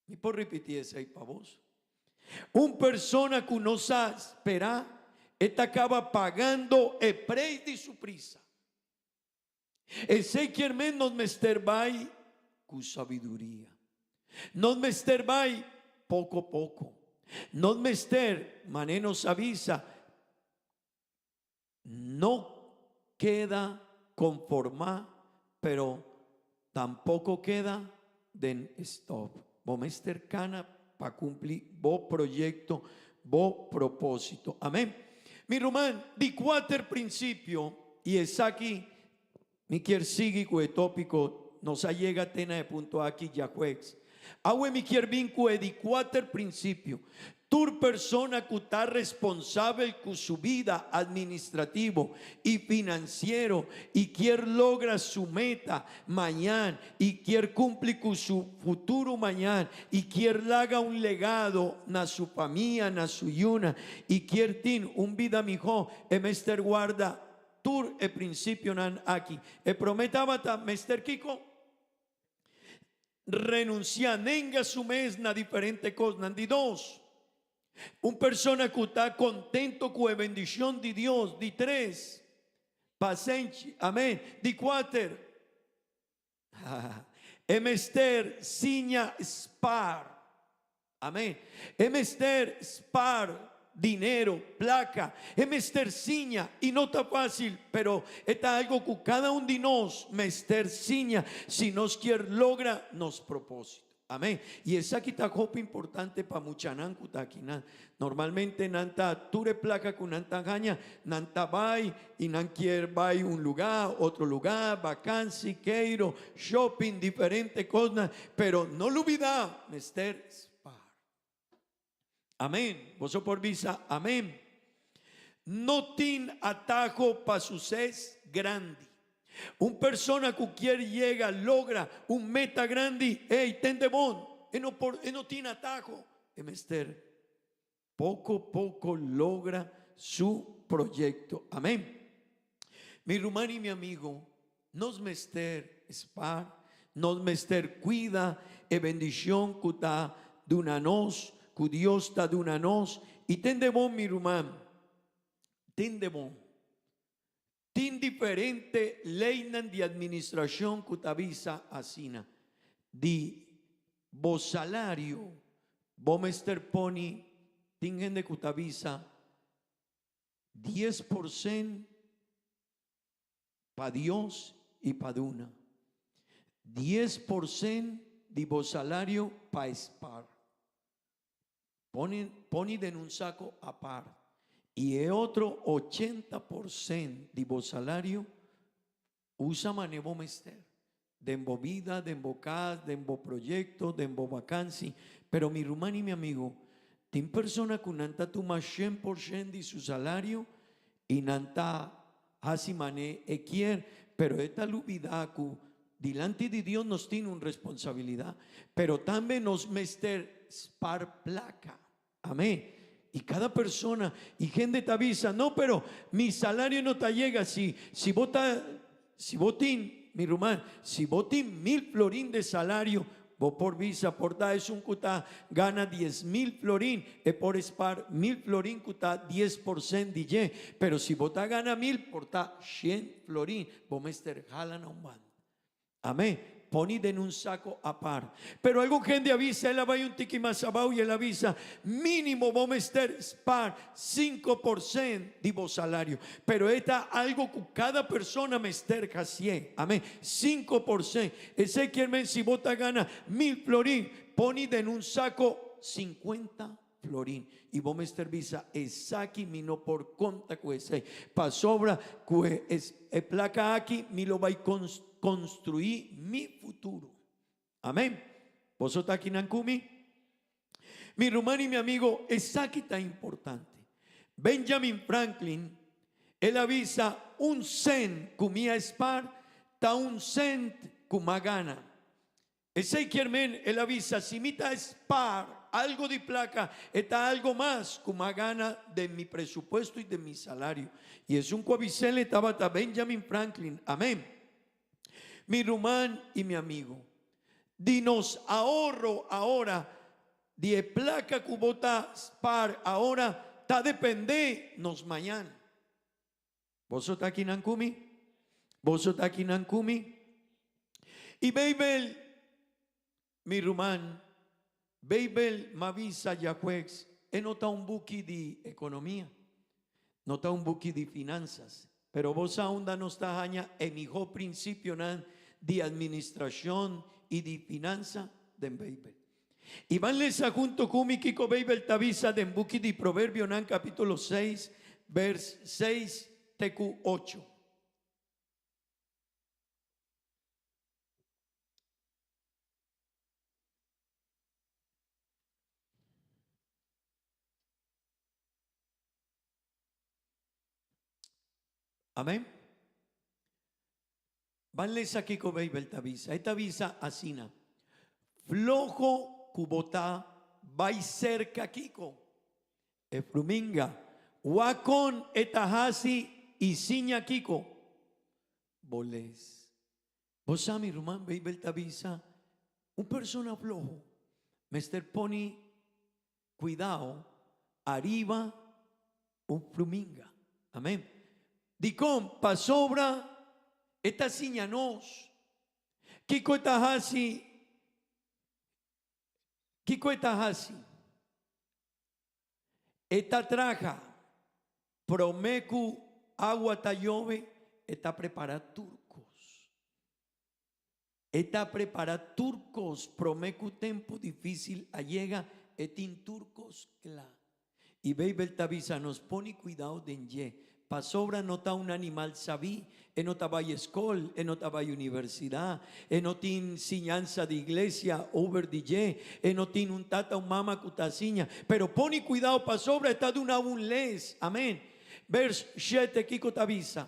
Mi por ripití esei pa bos? Un persona ku no sa spera, e ta kaba pagando e preis di su prisa. Esei kier men nos mester bai ku sabiduria. Nos mester bai poko poko. Nos mester, manera nos a bisa, no keda konformá, pero tampoko keda den stòf. Bo mester kana pa kumpli bo proyekto, bo propósito. Amén. Mi ruman, di kuater prinsipio, i esaki mi kier sigui ku e tópiko, nos a yega te na e punto aki djahueves. Awe mi kier bin ku e di kuater prinsipio. Tur persona ku ta responsabel ku su bida administrativo i finansiero i kier logra su meta mañan i kier kumpli ku su futuro mañan i kier laga un legado na su famia, na su yuna i kier tin un bida mihó, e mester warda tur e prinsipionan aki. E promé tabata mester kiko? Renunsiá, nenga su mes na diferente kosnan. Di dos, un persona ku ta kontento ku e bendishon di Dios. Di tres, pasenshi. Amén. Di kuater, e mester siña spar. Amén. E mester spar dinero, placa. E mester siña y no ta fácil, pero e ta algo cu cada un di nos mester siña si nos kier logra nos propósito. Amén. Y esaki ta hopi importante pa muchanan cu ta akinan. Normalmente nan ta tur e placa cu nan ta haña, nan ta bay y nan kier bay un lugar, otro lugar, vakansi, keiro, shopping, diferente cosnan, pero no lubida, mester spaar. Amen. Boso por bisa amen. No tin ataho pa suces grandi. Un persona cu kier yega, logra un meta grandi, ey, tende bon, e no por, e no tin ataho. E mester Poco poco logra su proyecto. Amén. Mi ruman y mi amigo, nos mester spaar, nos mester cuida e bendicion cu ta duna nos, cu Dios ta duna nos. Y tende bon mi ruman, tende bon. Tin diferente leynan di administracion cu ta bisa asina, di bo salario bo mester poni, tin hende cu ta bisa 10% pa Dios y pa duna, 10% di bo salario pa spaar. Poni poni den un saco apart y e otro 80% di bo salario usa mane bo mester den bo bida, den bo cas, den bo proyecto, den bo vakansi. Pero mi ruman y mi amigo, tin persona cu nan ta tuma 100% di su salario y nan ta Hasi man'é e kier, pero e ta lubidá ku dilanti di Dios nos tin un responsabilidat, pero tambe nos mester spar plaka. Amén. I kada persona i hende ta bisa, No, pero mi salario no ta yega. Si, si bo ta, si bo tin, mi ruman, si bo tin mil florin de salario, Bo por bisa, por ta esun ku ta gana 10,000 florin, e por spar 1000 florin ku ta 10% di dje. Pero si bo ta gana 1000, por ta 100 florin. Bo mester hala na un banda. Amén. Poni den un sako apart. Pero algun hende a bisa, el a bai un tiki mas abou i el a bisa, mínimo bo mester spar 5% di bo salario. Pero e ta algo ku kada persona mester hasié. Amén. 5%. Esei kier men si bo ta gana 1000 florin, poni den un sako 50 florin. I bo mester bisa, Esaki mi no por konta ku esei, pasobra ku e e plaka aki mi lo bai konstruí mi futuro. Amen. Boso ta akinan ku mi? Mi ruman i mi amigo, esaki ta importante. Benjamin Franklin, el a bisa, Un cent ku mi a spar ta un cent ku m'a gana. Esei kier men, el a bisa, si mi ta spar algo di plaka, e ta algo mas ku m'a gana den mi presupuesto i den mi salario. I esun ku a bis'el e tabata Benjamin Franklin. Amen. Mi ruman i mi amigo, di nos ahorro ahora. Di e plaka ku bo ta spar ahora ta dependé nos mañan. Boso ta akinan ku mi? Boso ta akinan ku mi? I Beibel, mi ruman, Beibel m'avisa djakueks, e no ta un buki di ekonomia, no ta un buki di finansas, pero bo sa unda nos ta haña e mihó prinsipionan di administrashon i di finansa? Den Beibel. I ban lesa hunto ku mi kiko Beibel ta bisa den buki di Proverbionan kapítulo seis, bers seis te ku ocho. Amén. Ban lesa kiko Beibel ta bisa. E ta bisa asina, Floho ku bo ta, bai serka kiko? E fluminga. Wak kon e ta hasi i siña kiko? Bo les. Bo sa, mi ruman, Beibel ta bisa, un persona floho mester pone Cuidao ariba un fluminga. Amen. Dicon? Pasobra e ta siña nos. Kico e ta haci? Kico e ta haci? E ta traha prome cu agua ta yobe, e ta prepara tur cos. E ta prepará tur kos promé ku tempu difísil a yega, e tin tur kos kla. I Beibel ta bisa nos pone kuidao den dje, pasobra no ta un animal sabí, e no ta bai eskol, e no ta bai universidat, e no tin siñansa di iglesia over di dje, e no tin un tata un mama ku ta siña. Pero pone kuidao pasobra e ta duna un les. Amén. Bers shete kiko ta bisa?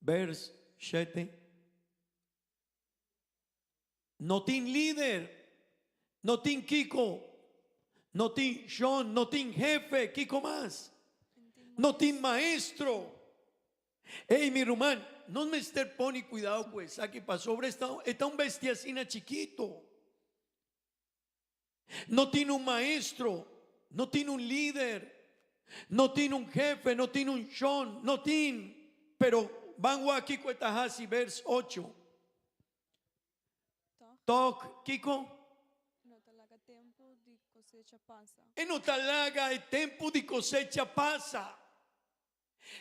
Vers shete, No tin lider, no tin kiko, no tin shon, no tin hefe, kiko mas? No tin maestro. Ey, mi ruman, nos mester pone cuidao cu esaki pasobra e ta un bestia asina chikito. No tin un maestro, no tin un lider, no tin un jefe, no tin un shon, no tin. Pero ban wak kiko e ta hasi, vers ocho. Tok kiko? E no ta laga tempu di kosecha pasa. E no ta laga e tempu di kosecha pasa.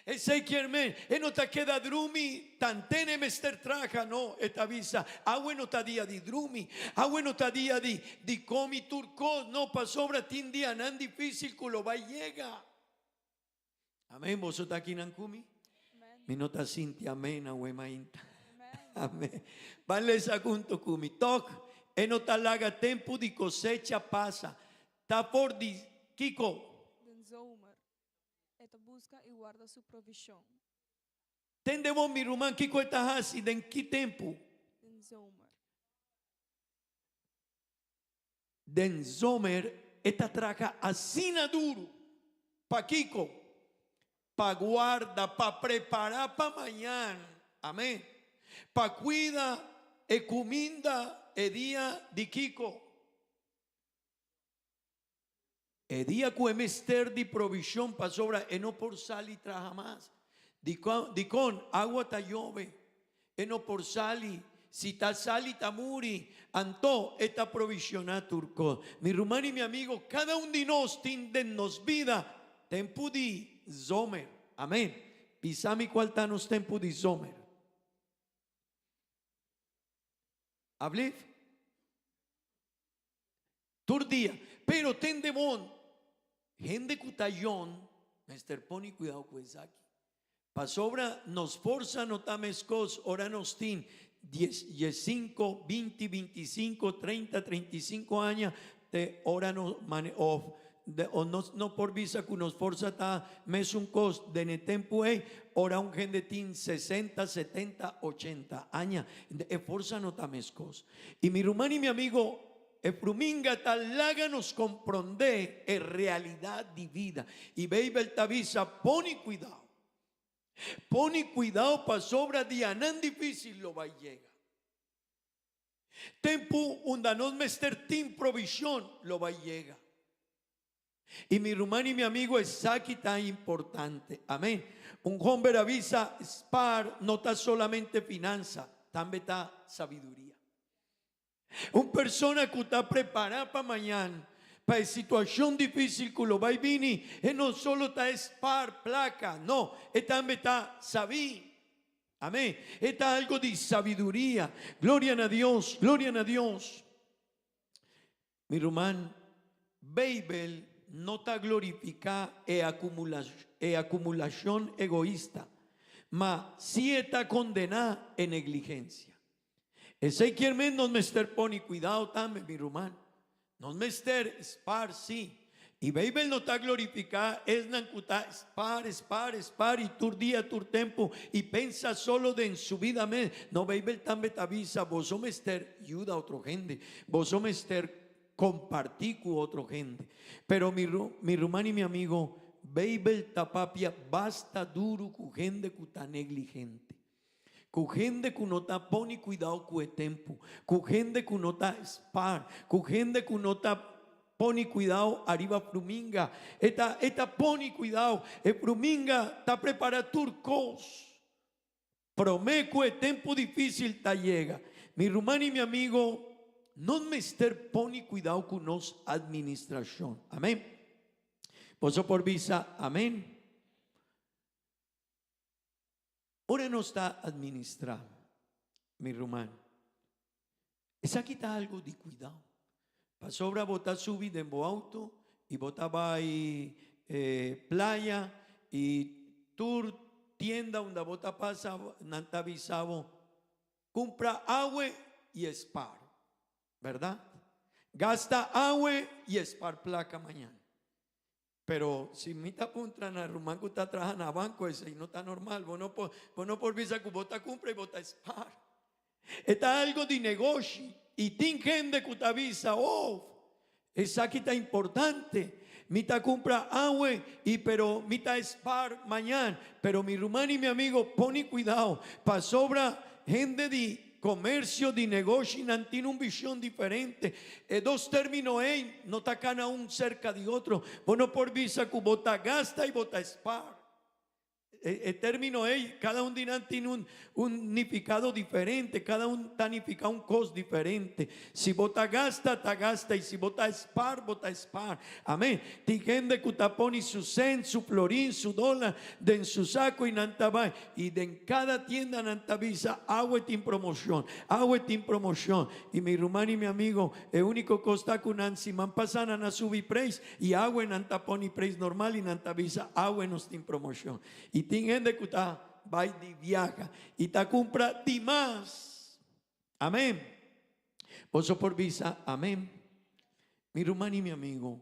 Esei kier men, e no ta keda drumi, tanten e mester traha, no, e ta bisa, awe no ta dia di drumi, awe no ta dia di di komi tur kos, no, pasobra tin dianan difisil ku lo bai yega. Amen, boso ta akinan ku mi? Mi no ta sinti amen awe mainta. Amen. Ban lesa hunto ku mi. Tok, e no ta laga tempu di kosecha pasa. Ta for di kiko? Den zomer. E ta buska i warda su provishon. Tende bo, mi ruman, kiko e ta hasi den ki tempu? Den zomer. Den zomer e ta traha asina duru. Pakiko? Pa guarda, pa prepara pa mañan. Amen. Pa kuida e kuminda e dia di kiko? E dia ku e mester di provishon pasobra e no por sali traha mas. Dikon? Awa ta yobe. E no por sali. Si ta sali ta muri. Anto e ta provishoná tur kos. Mi ruman i mi amigo, kada un di nos tin den nos bida tempu di zomer. Amen. Bisa mi kual ta nos tempu di zomer. Ablif? Tur dia. Pero tende bon, hende ku ta yon mester pone kuidou ku esaki. Pasobra nos forsa no ta meskos ora nos tin dies, diesinko, binti, bintisinko, treinta, treintisinko aña te ora no mane of de o nos no por bisa ku nos forsa ta mesun kos den e tempu ei ora un hende tin sesenta, setenta, ochenta aña. E forsa no ta meskos. I mi ruman i mi amigo, E fruminga ta laga nos komprondé e realidat di bida. I Beibel ta bisa, Pone kuidao. Pone kuidao pasobra dianan difísil lo bai yega. Tempu unda nos mester tin provishon lo bai yega. I mi ruman i mi amigo esaki ta importante. Amen. Un homber a bisa, Spaar no ta solamente finansa, tambe ta sabiduria. Un persona ku ta prepará pa mañan, pa e situashon difísil ku lo bai bini, e no solo ta spaar plaka, no, e tambe ta sabí. Amén. E ta algo di sabiduria. Gloria na Dios, gloria na Dios. Mi ruman, Beibel no ta glorifiká e e akumulashon egoista, ma sí e ta kondená e negligensia. Esei kier men nos mester pone kuidao tambe, mi ruman. Nos mester spar, sí. I Beibel no ta glorifiká esnan ku ta spar, spar, spar i tur dia, tur tempu i pensa solo den su bida mes. No, Beibel tambe ta bisa, Boso mester yuda otro hende. Boso mester kompartí ku otro hende. Pero mi mi ruman i mi amigo, Beibel ta papia basta duru ku hende ku ta negligente. Ku hende ku no ta pone kuidao ku e tempu, ku hende ku no ta spar, ku hende ku no ta pone kuidao ariba fruminga. E ta e ta pone kuidao, e fruminga ta prepara tur kos prome ku e tempu difisil ta yega. Mi ruman i mi amigo, nos mester pone kuidao ku nos administrashon. Amen. Boso por bisa amen? Ora nos ta administrá, mi ruman, esaki ta algu di kuidau. Pasobra bo ta subi den bo auto i bo ta bai playa i tur tienda unda bo ta pasa nan ta bisa bo, Kumpra awe i spar. Bèrdat? Gasta awe i spar plaka mañan. Pero si mi ta puntra na ruman ku ta traha na banko esei no ta normal. Bo no por bo no por bisa ku bo ta kumpra i bo ta spar. E ta algo di negoshi i tin hende ku ta bisa, oh, esaki ta importante. Mi ta kumpra awe i pero mi ta spar mañan. Pero mi ruman i mi amigo pone kuidao pasobra hende di Comercio di negoshinan tin un vision diferente. E dos termino ei no ta cana un cerca di otro. Bo no por bisa cu bo ta gasta y bo ta spar. E termino ei, cada un di nan tin un un nificado diferente, cada un ta nifica un cos diferente. Si bo ta gasta, ta gasta y si bo ta spar, bo ta spar. Amen. Tin hende cu ta pone su cent, su florin, su dolar den su saco y nan ta bay. I den kada tienda nan ta bisa, Awe tin promocion, awe tin promocion. I mi ruman i mi amigo, e unico cos ta cu nan siman pasa nan a subi preis i awe nan ta poni preis normal i nan ta bisa, Awe nos tin promocion. I tin hende cu ta bay di viaha i ta cumpra di mas. Amen. Boso por bisa, Amen. Mi ruman i mi amigo,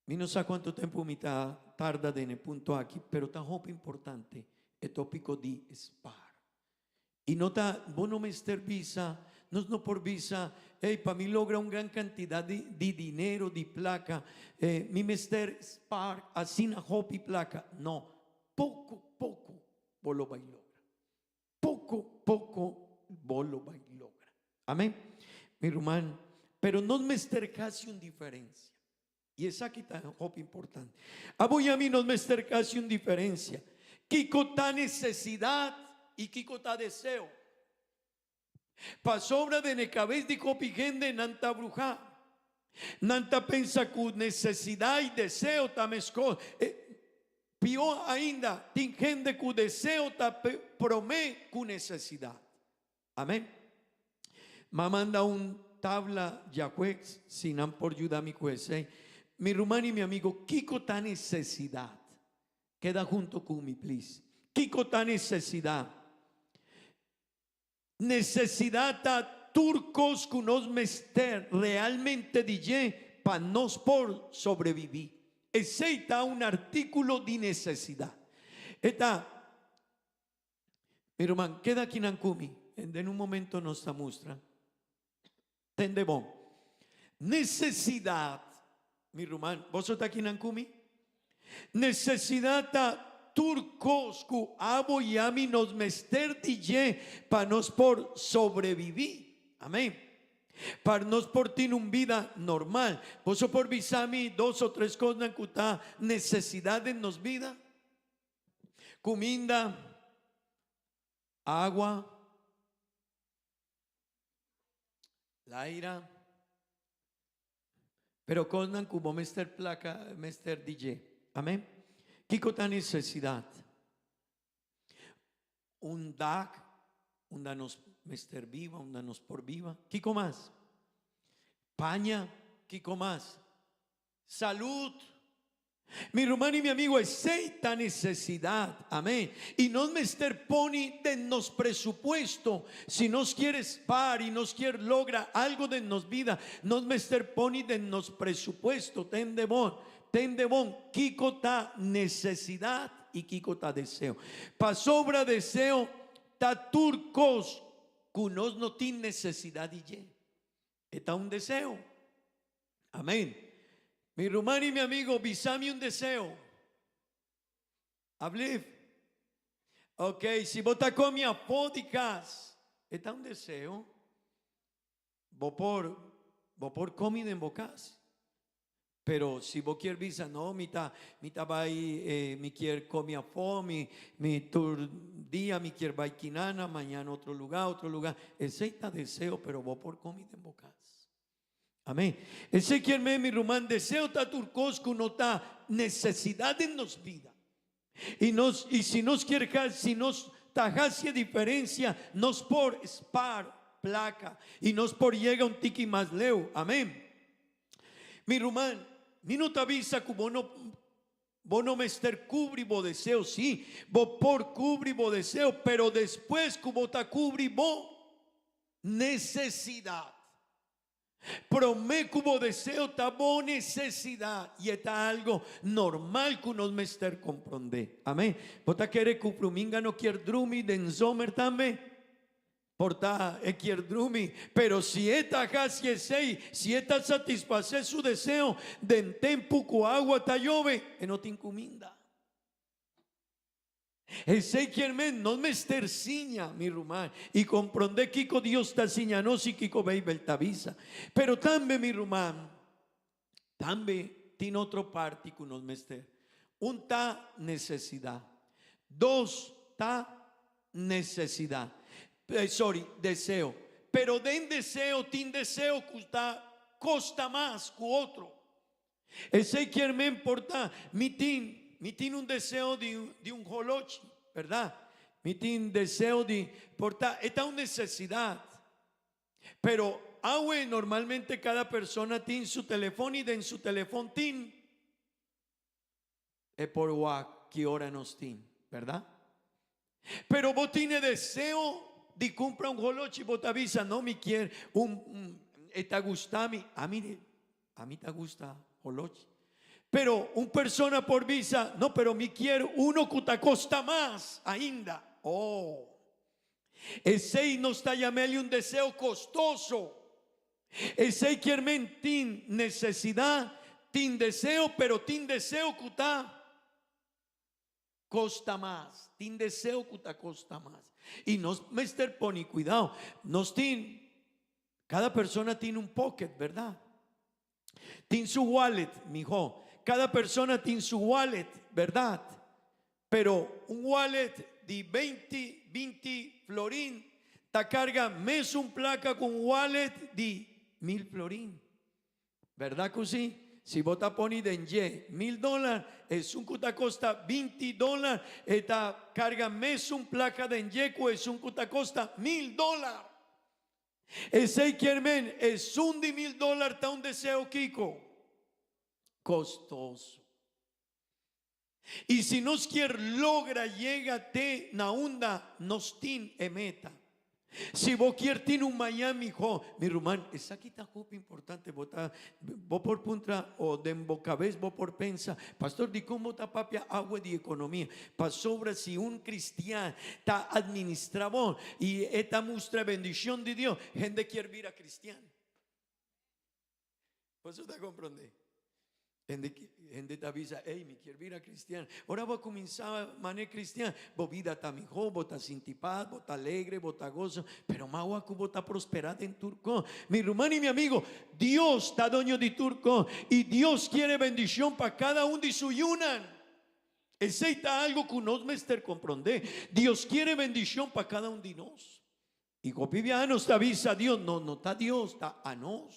Mi no sa cuanto tempo mi ta tarda den e punto aki, pero ta hopi importante e topico di spaar. Y no ta, bo no mester bisa, nos no por bisa, ey, pa mi logra un gran cantidad di, di dinero, di placa, eh, mi mester spaar asina hopi placa. No, poco, poco bo lo bay logra. Poco, poco bo lo bay logra. Amen. Mi ruman, pero nos mester casi un diferencia. Y esaki ta hopi importante. Abo y ami nos mester casi un diferencia. Kico ta necesidad y kico ta deseo. Pasobra den e cabes di hopi hende nan ta bruha. Nan ta pensa cu necesidad y deseo ta mescos. Pió ainda, tin hende cu deseo ta prome cu necesidad. Amen. M'a manda un tabla djacuex si nan por yuda mi cu esey. Mi ruman y mi amigo, kico ta necesidad? Keda hunto cu mi, please. Kico ta necesidad? Necesidad ta tur cos cu nos mester realmente di dje pa nos por sobrevivi. Esey ta un articulo di necesidad. E ta, Mi ruman, keda akinan cu mi, den un momento nos ta mustra. Tende bon. Necesidad, mi ruman, boso ta akinan cu mi? Necesidad ta tur cos cu abo y ami nos mester di dje pa nos por sobrevivi. Amén. Pa nos por tin un bida normal. Boso por bisa mi dos o tres kosnan ku ta nesesidat den nos bida? Kuminda, agua, laira. Pero kosnan ku bo mester plaka, mester di dje. Amén. Kiko ta nesesidat? Un dak unda nos mester biba, unda nos por biba. Kiko mas? Paña, kiko mas? Salud. Mi ruman y mi amigo, esey ta necesidad. Amén. Y nos mester poni den nos presupuesto. Si nos kier spaar y nos kier logra algo den nos vida, nos mester poni den nos presupuesto. Tende bon, tende bon, kiko ta necesidad y kiko ta deseo. Pasobra deseo ta tur cos cu nos no tin necesidad di dje. E ta un deseo. Amén. Mi ruman y mi amigo, bisa mi un deseo. Ablief. Ok, si bo ta come afó di cas, e ta un deseo. Bo por, bo por come den bo cas. Pero si bo kier bisa, no, mi ta, mi ta bai, eh, mi kier come afó, mi, mi tur dia mi kier bai Quinana, mañana otro lugar, otro lugar. Esey ta deseo, pero bo por come den bo cas. Amén. Esey kier men, mi ruman, deseo ta tur cos cu no ta necesidad den nos bida. Y nos, y si nos kier si nos ta haci e diferencia, nos por spaar placa y nos por yega un tiki mas leu. Amén. Mi ruman, mi no ta bisa cu bo no, bo no mester cubri bo deseo, sí, bo por cubri bo deseo, pero despues cu bo ta cubri bo necesidad. Promé ku bo deseo ta bo nesesidat i e ta algo normal ku nos mester komprondé. Amén. Bo ta kere ku Fluminga no kier drumi den zomer tambe? Por ta e kier drumi, pero si e ta hasi esei, si e ta satisfasé su deseo den tempu ku awa ta yobe, e no tin kuminda. Esei kier men nos mester siña, mi ruman, i komprondé kiko Dios ta siña nos i kiko Beibel ta bisa. Pero tambe, mi ruman, tambe tin otro parti ku nos mester. Un ta nesesidat. Dos ta nesesidat. Sorry, deseo. Pero den deseo tin deseo ku ta kosta mas ku otro. Esei kier men por ta, mi tin, mi tin un deseo di, di un holochi, berdad? Mi tin deseo di, por ta, e ta un necesidad. Pero awe normalmente cada persona tin su telefon y den su telefon tin e por wak ki ora nos tin, berdad? Pero bo tin e deseo di cumpra un holochi, bo ta bisa, no, mi kier un, un e ta gusta mi. Ami, ami ta gusta holochi. Pero un persona por bisa, no, pero mi kier uno cu ta costa mas ainda. Oh, esey nos ta yam'el un deseo costoso. Esey kier men tin necesidad, tin deseo, pero tin deseo cu ta Costa mas, tin deseo cu ta costa mas. Y nos mester poni cuidao. Nos tin, cada persona tin un pocket, verdad? Tin su wallet, mijo. Cada persona tin su wallet, verdad? Pero un wallet di 20, 20 florin ta carga mesun placa cu un wallet di 1000 florin. Berdad cu si? Si bo ta poni den dje mil dolar, esun cu ta costa 20 dolar e ta carga mesun placa den dje cu esun cu ta costa mil dolar. Esey kier men esun di mil dolar ta un deseo kico? Costoso. Y si nos kier logra yega te na unda nos tin e meta. Si bo kier tin un maña miho, mi ruman, esaki ta hopi importante, bo ta, bo por puntra o den bo cabes bo por pensa, Pastor, dicon bo ta papia awe di economia? Pasobra si un cristian ta administra bon y e ta mustra e bendicion di Dios, hende kier bira cristian. Boso ta comprende? Hende, hende ta bisa, ey, mi kier bira cristian. Ora bo a cuminsa mane cristian, bo bida ta miho, bo ta sinti paz, bo ta alegre, bo ta gozo, pero mawa cu bo ta prospera den tur cos. Mi ruman y mi amigo, Dios ta doño di tur cos y Dios kiere bendicion pa cada un di su yunan. Esey ta algo cu nos mester compronde. Dios kiere bendicion pa cada un di nos. Y hopi biaha nos ta bisa Dios, no, no ta Dios, ta anos.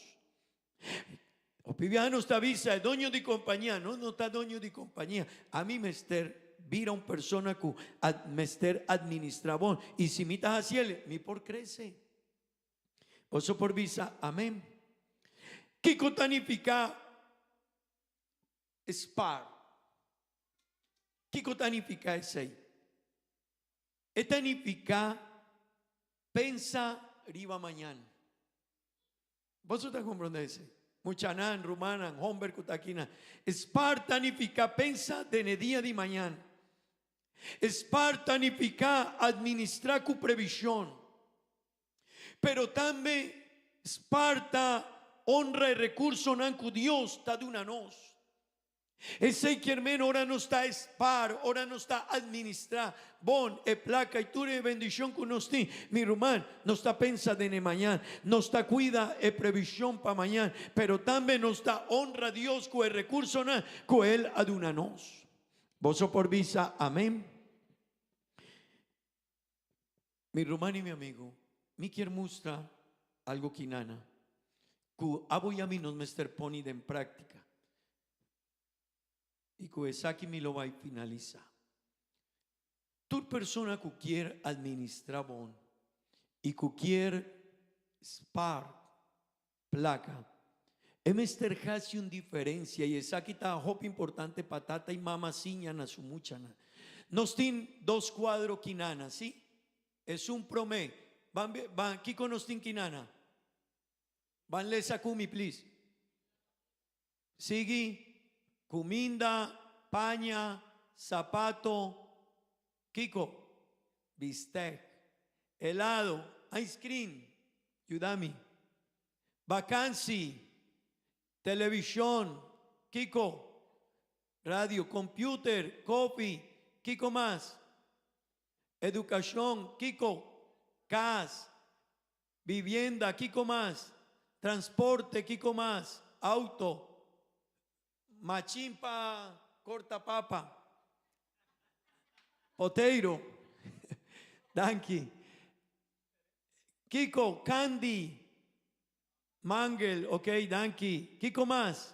Hopi biaha nos ta bisa e doño di compañia, no, no ta doño di compañia. Ami mester bira un persona cu ad, mester administra bon. Y si mi ta haciele, mi por crece. Boso por bisa amen. Kico ta nifica spaar? Kico ta nifica esey? E ta nifica pensa riba mañan. Boso ta comprende esey? Muchanan, rumannan, homber cu ta akinan. Spaar ta nifica pensa den e dia di mañan. Spaar ta nifica administra cu prevision. Pero tambe spaar ta honra e recursonan cu Dios ta duna nos. Esei kier men ora nos ta spar, ora nos ta administrá bon e plaka i tur e bendishon ku nos tin. Mi ruman, nos ta pensa den e mañan, nos ta kuida e previshon pa mañan, pero tambe nos ta honra Dios ku e rekursonan ku El a duna nos. Boso por bisa amén? Mi ruman i mi amigu, mi kier mustra algu kinana ku abo i ami nos mester poni den práktika i ku esaki mi lo bai finalisá. Tur persona ku kier administrá bon i ku kier spar plaka, e mester hasi un diferensia i esaki ta hopi importante pa tata i mama siña na su muchanan. Nos tin dos kuadro kinana, si? Esun promé. Ban ban kiko nos tin kinana? Ban lesa ku mi please. Sigui, kuminda, paña, sapato, kiko? Bistèk, helado, ice cream, yuda mi, bakansi, televishon, kiko? Radio, computer, kofi, kiko mas? Edukashon, kiko? Kas, Vivienda, kiko mas? Transporte, kiko mas? Auto, machin pa corta papa, poteiro, danki. Kiko? Candy, mangel, ok, danki. Kiko mas?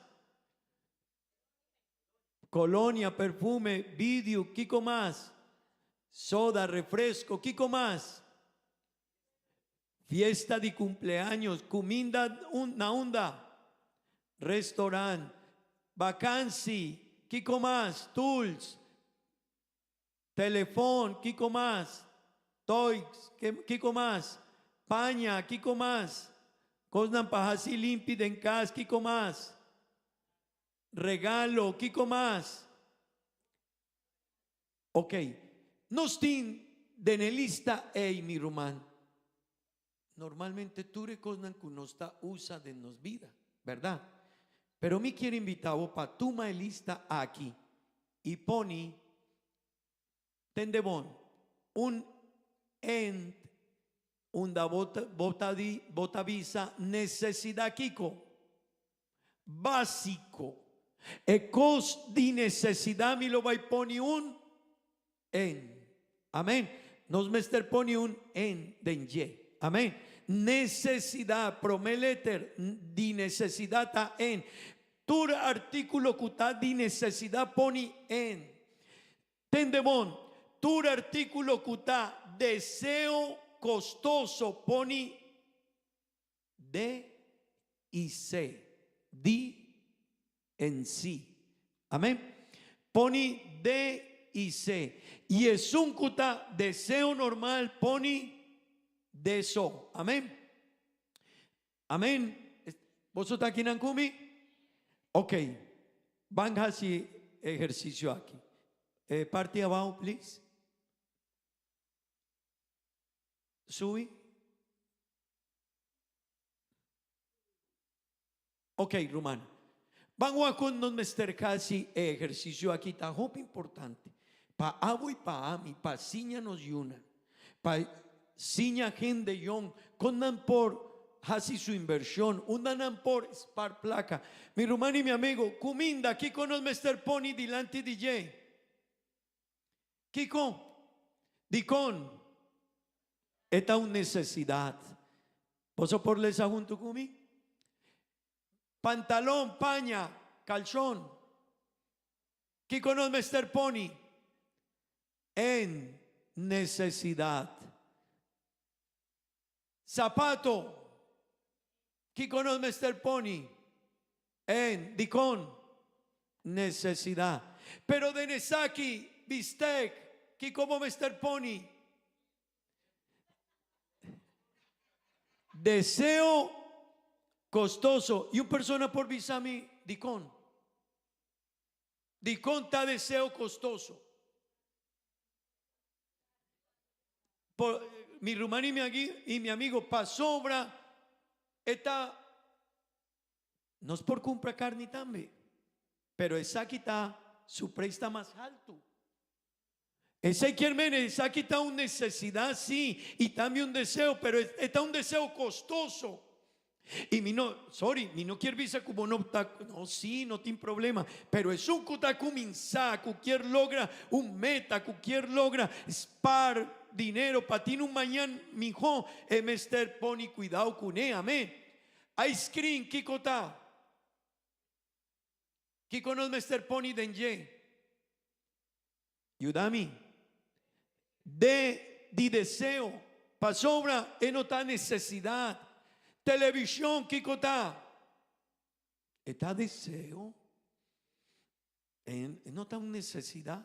Colonia, perfume, video, kiko mas? Soda, refresco, kiko mas? Fiesta di cumpleaños, cuminda na unda? Restaurant, vakansi, kiko mas? Tools, telefon, kiko mas? Toys, kiko mas? Paña, kiko mas? Cosnan pa haci limpi den cas, kiko mas? Regalo, kiko mas? Ok, nos tin den e lista ei, mi ruman, normalmente tur e kosnan ku nos ta usa den nos bida, bèrdat? Pero mi kier invitá bo pa tuma e lista aki i poni, tende bon, un end unda bo ta bo ta di bo ta bisa nesesidat kiko? Básiko. E kos di nesesidat mi lo bai poni un en. Amén. Nos mester poni un en den dje. Amén. Nesesidat, promé letter di nesesidat ta en. Tur artíkulo ku ta di nesesidat poni en. Tende bon, tur artíkulo ku ta deseo kostoso poni D i C, di en si. Amen. Poni D i C. I esun ku ta deseo normal poni D so. Amen. Amen. Boso ta akinan ku mi? Ok. Ban hasi ehersisio aki. E parti abao, please. Subi. Ok, ruman. Ban wak kon nos mester hasi e ehersisio aki ta hopi importante pa abo i pa ami pa siña nos yunan, pa siña hende yòn kon nan por hasi su invershon, unda nan por spar plaka. Mi ruman i mi amigo, kuminda kiko nos mester pone dilanti di dje? Kiko? Dikon? E ta un nesesidat. Boso por lesa huntu ku mi? Pantalon, paña, kalshon. Kiko nos mester poni? En nesesidat. Sapato. Kiko nos mester poni? En, dikon? Nesesidat. Pero den esaki, bistek, kiko bo mester poni? Deseo costoso. Y un persona por bisa mi, dikon? Dikon ta deseo costoso? Por, mi ruman y mi, y mi amigo, pasobra e ta, nos por cumpra carni tambe, pero esaki ta, su prijs ta mas halto. Esei kier mene, esaki ta un necesidad sí, y tambe un deseo, pero e ta un deseo costoso. Y mi no, sorry, mi no kier bisa cu bo no ta, no, sí, no tin problema, pero esun cu ta cuminsa, cu kier logra un meta, cu kier logra spaar dinero pa tin un mañan miho, e mester poni cuidao cune, amen. Ice cream, kico ta? Kico nos mester poni den dje? Yuda mi. De di deseo, pasobra e no ta necesidad. Television, kico ta? E ta deseo. E no ta un necesidad.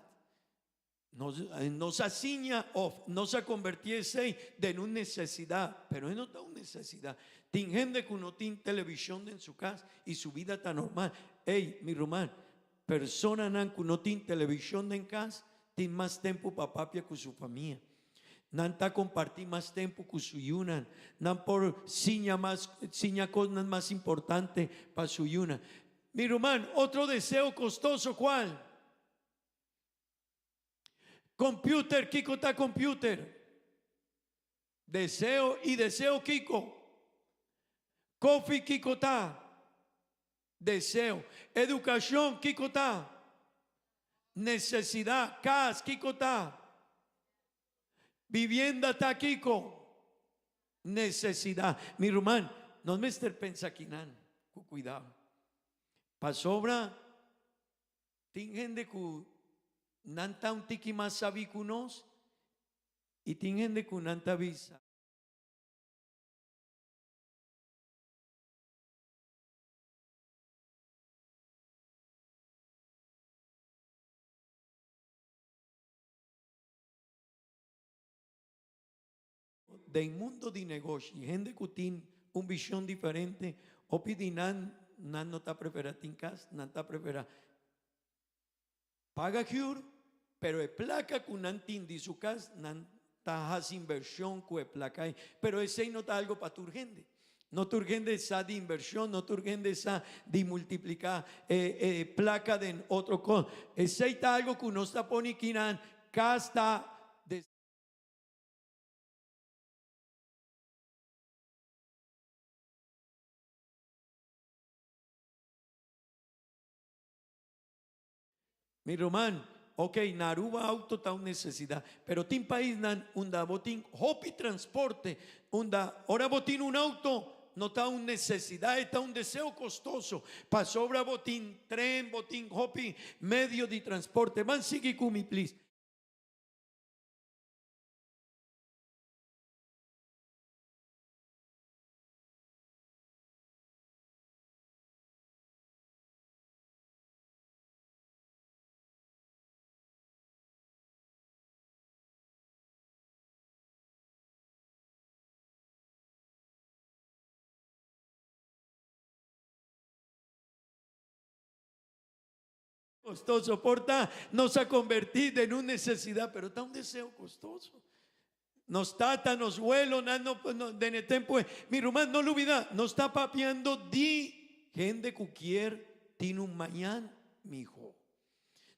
Nos, nos a siña of nos a converti esey den un necesidad, pero e no ta un necesidad. Tin hende cu no tin television den su cas y su vida ta normal. Ey, mi ruman, Personanan ku no tin televishon den kas tin mas tempu pa papia ku su famia. Nan ta kompartí mas tempu ku su yunan. Nan por siña mas siña kosnan mas importante pa su yunan. Mi ruman, otro deseo kostoso kual? Computer, kiko ta computer? Deseo i deseo kiko? Kofi kiko ta? Deseo. Edukashon kiko ta? Nesesidat. Kas kiko ta? Bibienda ta kiko? Nesesidat. Mi ruman, nos mester pensa kinan ku kuidao. Pasobra tin hende ku nan ta un tiki mas sabí ku nos i tin hende ku nan ta bisa. Den mundo di negoshi, hende ku tin un vision diferente, hopi di nan, nan no ta prefera tin kas, nan ta prefera paga huur, pero e plaka ku nan tin di su kas, nan ta hasi inversion ku e plaka ei. Pero esei no ta algo pa tur hende. No tur hende sa di inversion, no tur hende sa di multiplica e e placa den otro cos. Esey ta algo cu nos ta pone kinan cas ta de. Mi ruman, ok, na Aruba auto ta un necesidad, pero tin paisnan unda bo tin hopi transporte, unda ora bo tin un auto no ta un necesidad, e ta un deseo costoso, pasobra bo tin tren, bo tin hopi medio di transporte. Ban sigui cu mi, please. Costoso por ta, nos a converti den un necesidad, pero ta un deseo costoso. Nos tata, nos welonan, no, no, den e tempo, mi ruman, no lubida, nos ta papiando di hende cu kier. tin un mañan mihó.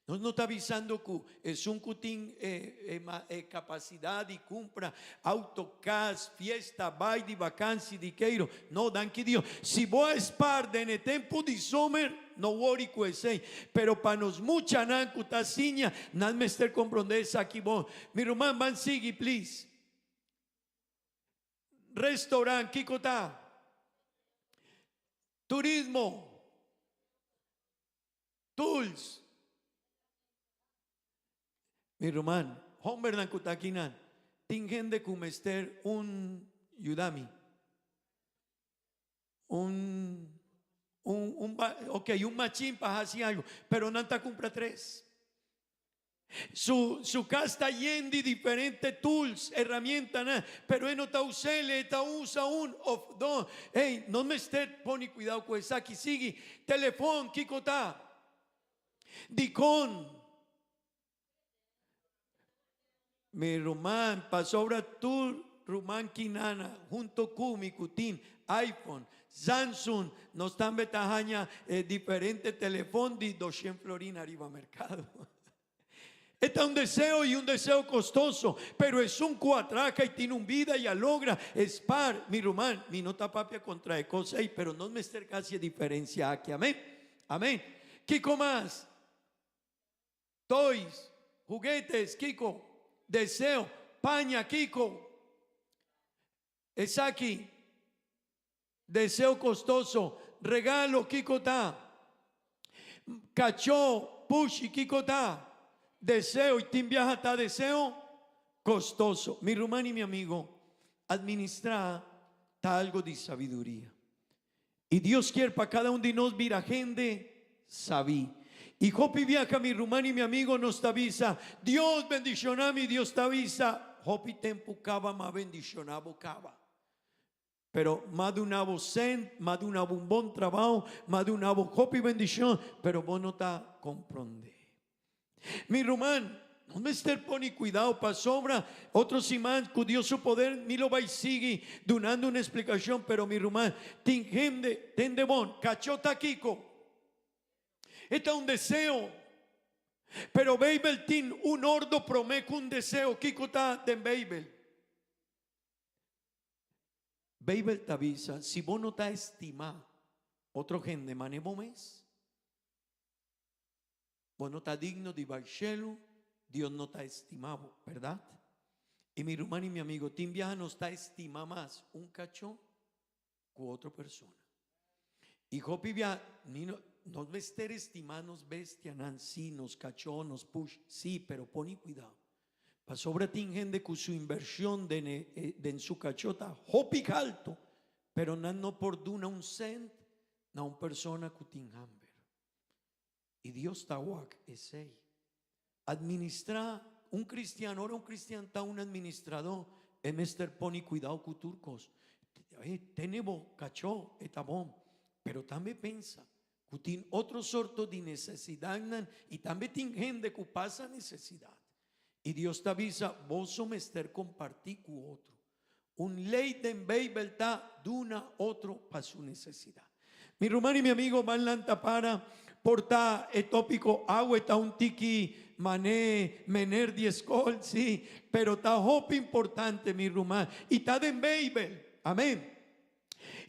Nos no ta bisando ku esun ku tin e e kapasidat di kumpra outo, kas, fiesta, bai di vakansi, di keiro. No, danki Dios. Si bo a spar den e tempu di zomer, no wori ku esei. Pero pa nos muchanan ku ta siña, nan mester komprondé esaki bon. Mi ruman, ban sigui, please. Restaurant, kiko ta? Turismo. Tools. Mi ruman, hombernan ku ta akinan, tin hende ku mester un yuda mi. Un, un, un, ok, un machin pa hasi algu, pero nan ta kumpra tres. Su, su kas ta yen di diferente tools, herramientanan, pero e no ta us'el, e ta usa un of dos. Ey, nos mester pone cuidao cu esaki. Sigui, telefon, kico ta? Dicon? Mi ruman, pasobra tur ruman kinana hunto cu mi cu tin iPhone, Samsung, nos tambe ta haña e diferente telefon di doshen florin ariba mercado. E ta un deseo y un deseo costoso, pero esun cu a traha y tin un bida y a logra spar, mi ruman, mi no ta papia contra e cos ey, pero nos mester haci e diferencia aki. Amen. Amen. Kico mas? Toys, juguetes, kico? Deseo, paña, kico? Esaki, deseo costoso, regalo, kico ta? Cachó, pushi, kico ta? Deseo, y tin biaha ta deseo costoso. Mi ruman y mi amigo, administra ta algo di sabiduria. Y Dios kier pa cada un di nos bira hende sabí. Y hopi biaha mi ruman y mi amigo nos ta bisa, Dios bendiciona mi, Dios ta bisa, hopi tempo caba m'a bendiciona bo caba. Pero m'a duna bo cent, m'a duna bo un bon trabao, m'a duna bo hopi bendicion, pero bo no ta compronde. Mi ruman, nos mester pone cuidao pasobra otro siman cu Dios su poder mi lo bay sigui dunando un explicacion, pero mi ruman, tin hende, tende bon, cacho ta kico? E ta un deseo, pero Bijbel tin un ordo prome cu un deseo, kico ta den Bijbel? Bijbel ta bisa, si bo no ta estima otro hende mane bo mes. Bo no ta digno di bai shelu, Dios no ta estima bo, berdad? Y mi ruman y mi amigo, tin biaha nos ta estima mas un cachó cu otro persona. Y hopi biaha, mi no, nos mester estima nos bestianan, si, nos cachó, nos push, si, pero poni cuidao. Pasobra tin hende cu su inversion den e, den su cachó ta hopi halto, pero nan no por duna un cent na un persona cu tin hamber. I Dios ta wak esei. Administrá un kristian, ora un kristian ta un administradó, e mester pone kuidou ku tur kos. E tene bo kachó, e ta bon, pero tambe pensa ku tin otro sorto di nesesidatnan i tambe tin hende ku pasa nesesidat. I Dios ta bisa, boso mester kompartí ku otro. Un ley den Bijbel ta duna otro pa su necesidad. Mi ruman y mi amigo ban lanta para por ta e topico awe ta un tiki mane mener di escol si pero ta hopi importante mi ruman y ta den Bijbel amen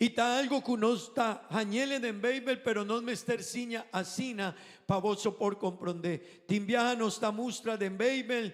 y ta algo cu nos ta hañele den Bijbel pero nos mester siña asina pa boso por comprende tin biaha nos ta mustra den Bijbel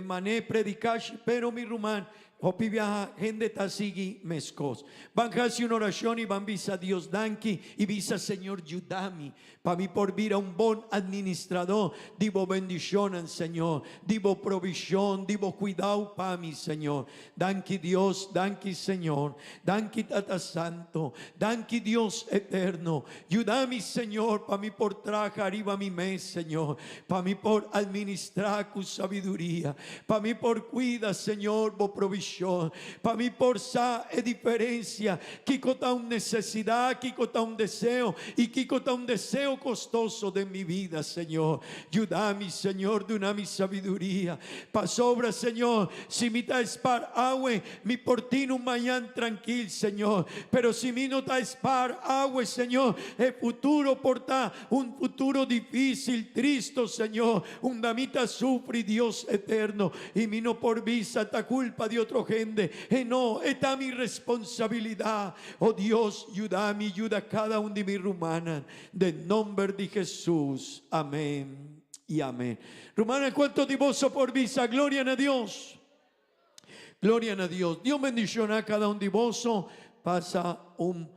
mane predicashi pero mi ruman Hopi biaha hende ta sigui meskos. Ban hasi un orashon i ban bisa Dios danki i bisa Señor yuda mi pa mi por bira un bon administradó di bo bendishonnan Señor, di bo provishon, di bo kuidou pa mi Señor. Danki Dios, danki Señor, danki Tata Santo, danki Dios Eterno. Yuda mi Señor pa mi por traha ariba mi mes Señor, pa mi por administrá ku sabiduria, pa mi por cuida Señor bo provishon. provishon, pa mi por sa e diferensia, kiko ta un nesesidat, kiko ta un deseo i kiko ta un deseo kostoso den mi bida, Señor. Yuda mi, Señor, duna mi sabiduria. Pasobra, Señor, si mi ta spar awe, mi por tin un mañan trankil, Señor. Pero si mi no ta spar awe, Señor, e futuro por ta un futuro difísil, tristo, Señor, unda mi ta sufri, Dios eterno, i mi no por bisa ta kulpa di otro hende. E no, e ta mi responsabilidat. O Dios, yuda mi, yuda kada un di mi rumannan. Den nomber di Hesus. Amén i amén. Rumannan, kuantu di boso por bisa gloria na Dios? Gloria na Dios. Dios bendishoná kada un di boso. Pasa un.